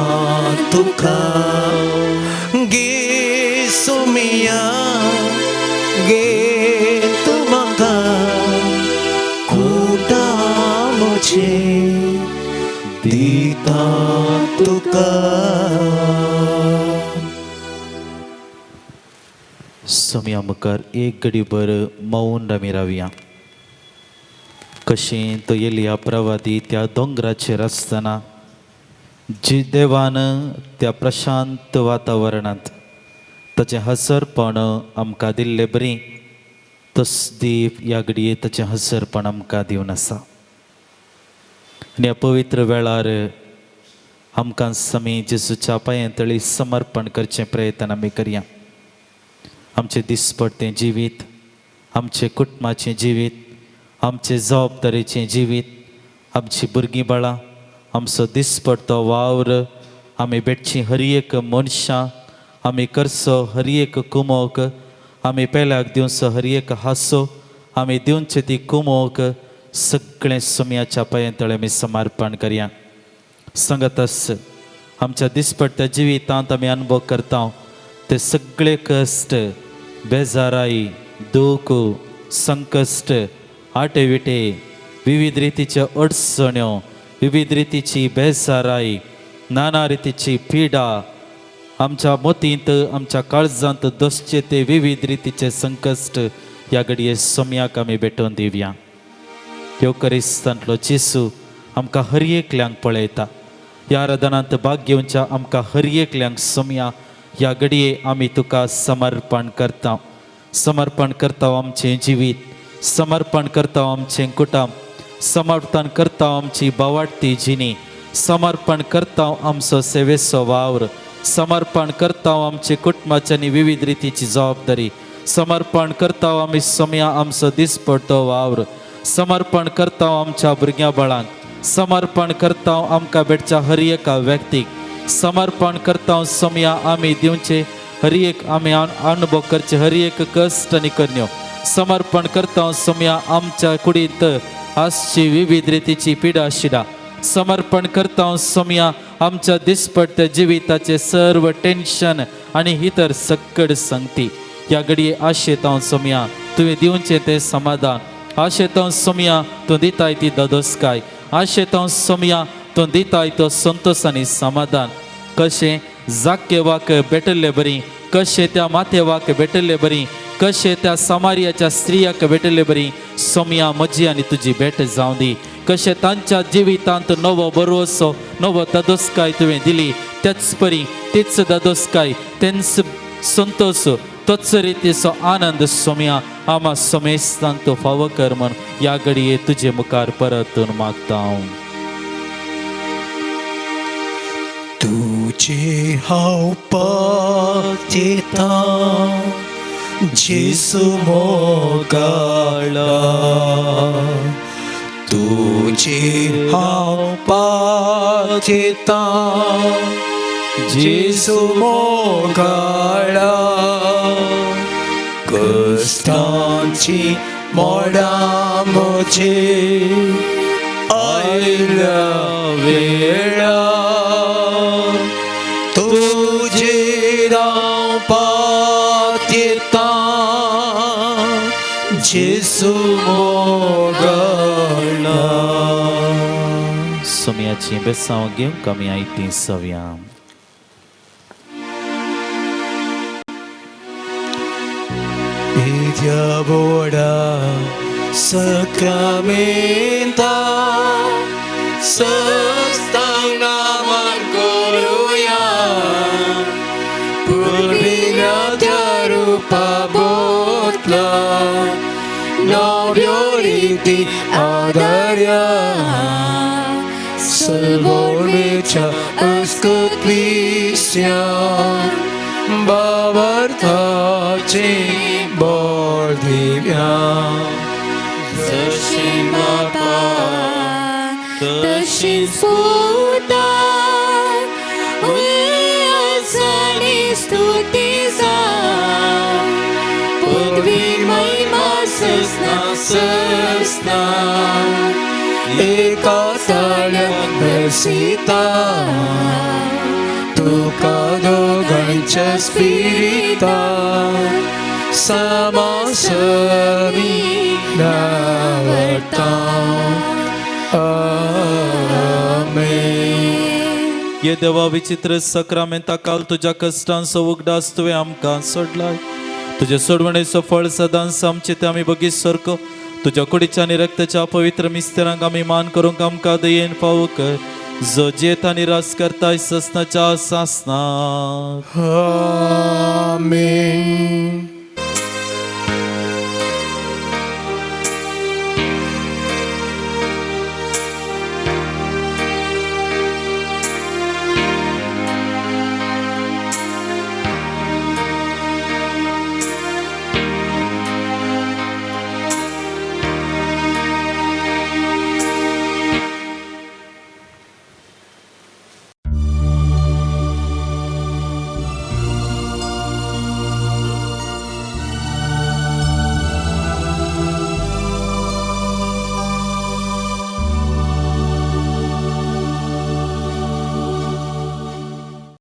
तुका गे सोमिया गे तूं म्हाका कुटा म्हजें दिता तुका. सोमया मुखार एक घडीभर मौन आमी रावया. कशें तो एलिया प्रवादी त्या दोंगराचेर आसतना जी देवान त्या प्रशांत वातावरणांत ताचें हसरपण आमकां दिल्ले बरी तस दीप ह्या घडये ताचें हसरपण आमकां दिवन आसा. आनी ह्या पवित्र वेळार आमकां समी जेजूच्या पांयां तळी समर्पण करचें प्रयत्न आमी करया. आमचें दिसपडतें जिवीत, आमचें कुटुंबाचें जिवीत, आमचें जबाबदारेचें जिवीत, आमची भुरगीं बाळां, आमचो दिसपडतो वावर, आमी भेटची हर एक मनशां, आमी करचो हर एक कुमोक, आमी पेल्याक दिवचो हर एक हांसो, आमी दिवचे ती कुमोक, सगळें सोमयाच्या पांयां तळे आमी समर्पण करया. संगतस आमच्या दिसपडत्या जिवितांत आमी अनुभव करता ते सगळे कश्ट, बेजाराई, दूख, संकश्ट, आटे विटे, विविध रितीच्यो अडचण्यो, विविध रितीची बेजाराई, नाना रितीची पिडा, आमच्या मतींत आमच्या काळजांत दसचे ते विविध रितीचे संकश्ट ह्या घडये सोमयाक आमी भेटोवन दिवया. ह्यो क्रिस्तांतलो जेजू आमकां हर एकल्यांक पळयता. ह्या आराधनांत भाग घेवच्या आमकां हर एकल्यांक सोमया ह्या घडये आमी तुका समर्पण करता. समर्पण करता आमचें जिवीत, समर्पण करता आमचें कुटुंब, समर्पण करता आमची बावाडती जिणी, समर्पण करता आमचो सेवेचो वावर, समर्पण करता आमचे कुटुंबाची आनी विविध रितीची जबाबदारी, समर्पण करता आमी सोमया आमचो दिसपडतो वावर, समर्पण करता आमच्या भुरग्यां बाळांक, समर्पण करता आमकां भेटच्या हर एका व्यक्तीक, समर्पण करता सोमया आमी दिवचे हर एक आमी अनुभव करचे हर एक कश्ट आनी करण्यो, समर्पण करता सोमया आमच्या कुडींत आसची विविध रितीची पिडा शिडा, समर्पण करता सोमया आमच्या दिसपडत्या जिविताचे सर्व टेन्शन आनी इतर सकड संगती. ह्या घडये आशेता सोमया तुवें दिवचें तें समाधान, आशेता सोमया तूं दिताय ती ददोसकाय, आशेता सोमया तूं दिताय तो संतोश आनी समाधान. कशें जाकेवाक भेटिल्ले बरी, कशें त्या माथेवाक भेटिल्ले बरी, कशें त्या समारियाच्या स्त्रियाक भेटिल्ले बरी सोमया म्हजी आनी तुजी भेट जावं दी. कशें तांच्या जिवितांत नवो भरवसो, नवो दादोसकाय तुवें दिली, त्याच परी तीच दादोसकाय, तेंच संतोश, तोच रितीचो आनंद सोमया आमा समेस्तांक तूं फावो कर म्हण ह्या घडये तुजे मुखार परतून मागता हांव. तुझे हांव पातेता जेजू मोगाळा, तुझे हांव पातेता जेजू मोगाळा, कश्टांची मोडां म्हजे आयल्या वेळा, तुझेर हांव पातेता जेजू मोगाळा. सोमयाची बेसांव घेवंक आमी आयतीं सवया. Diabola sacramenta sastana margoruya purvina rupa botla novioriti adarya salvormecha askutlisya bavartache Bordivya जशी बापा तशी सुता उलयता. स्तुती जावं पदवी महिमा ससना ससना एका ताळ्या बसिता तुका दोगांच्या स्पिरिता समासमी नावडता. आमेन. ये देवा विचित्र सक्रामेंता काल तुज्या कश्टांचो उगडास तुवें आमकां सोडलाय. तुजे सोडवणेचो फळ सदांच आमचे ते आमी बगीच सारको तुज्या कुडीच्या आनी रक्ताच्या पवित्र मिस्तेरांक आमी मान करूंक आमकां दयेन फावो कर, जो जेत आनी रास करताय ससनाच्या सासनाक. आमेन.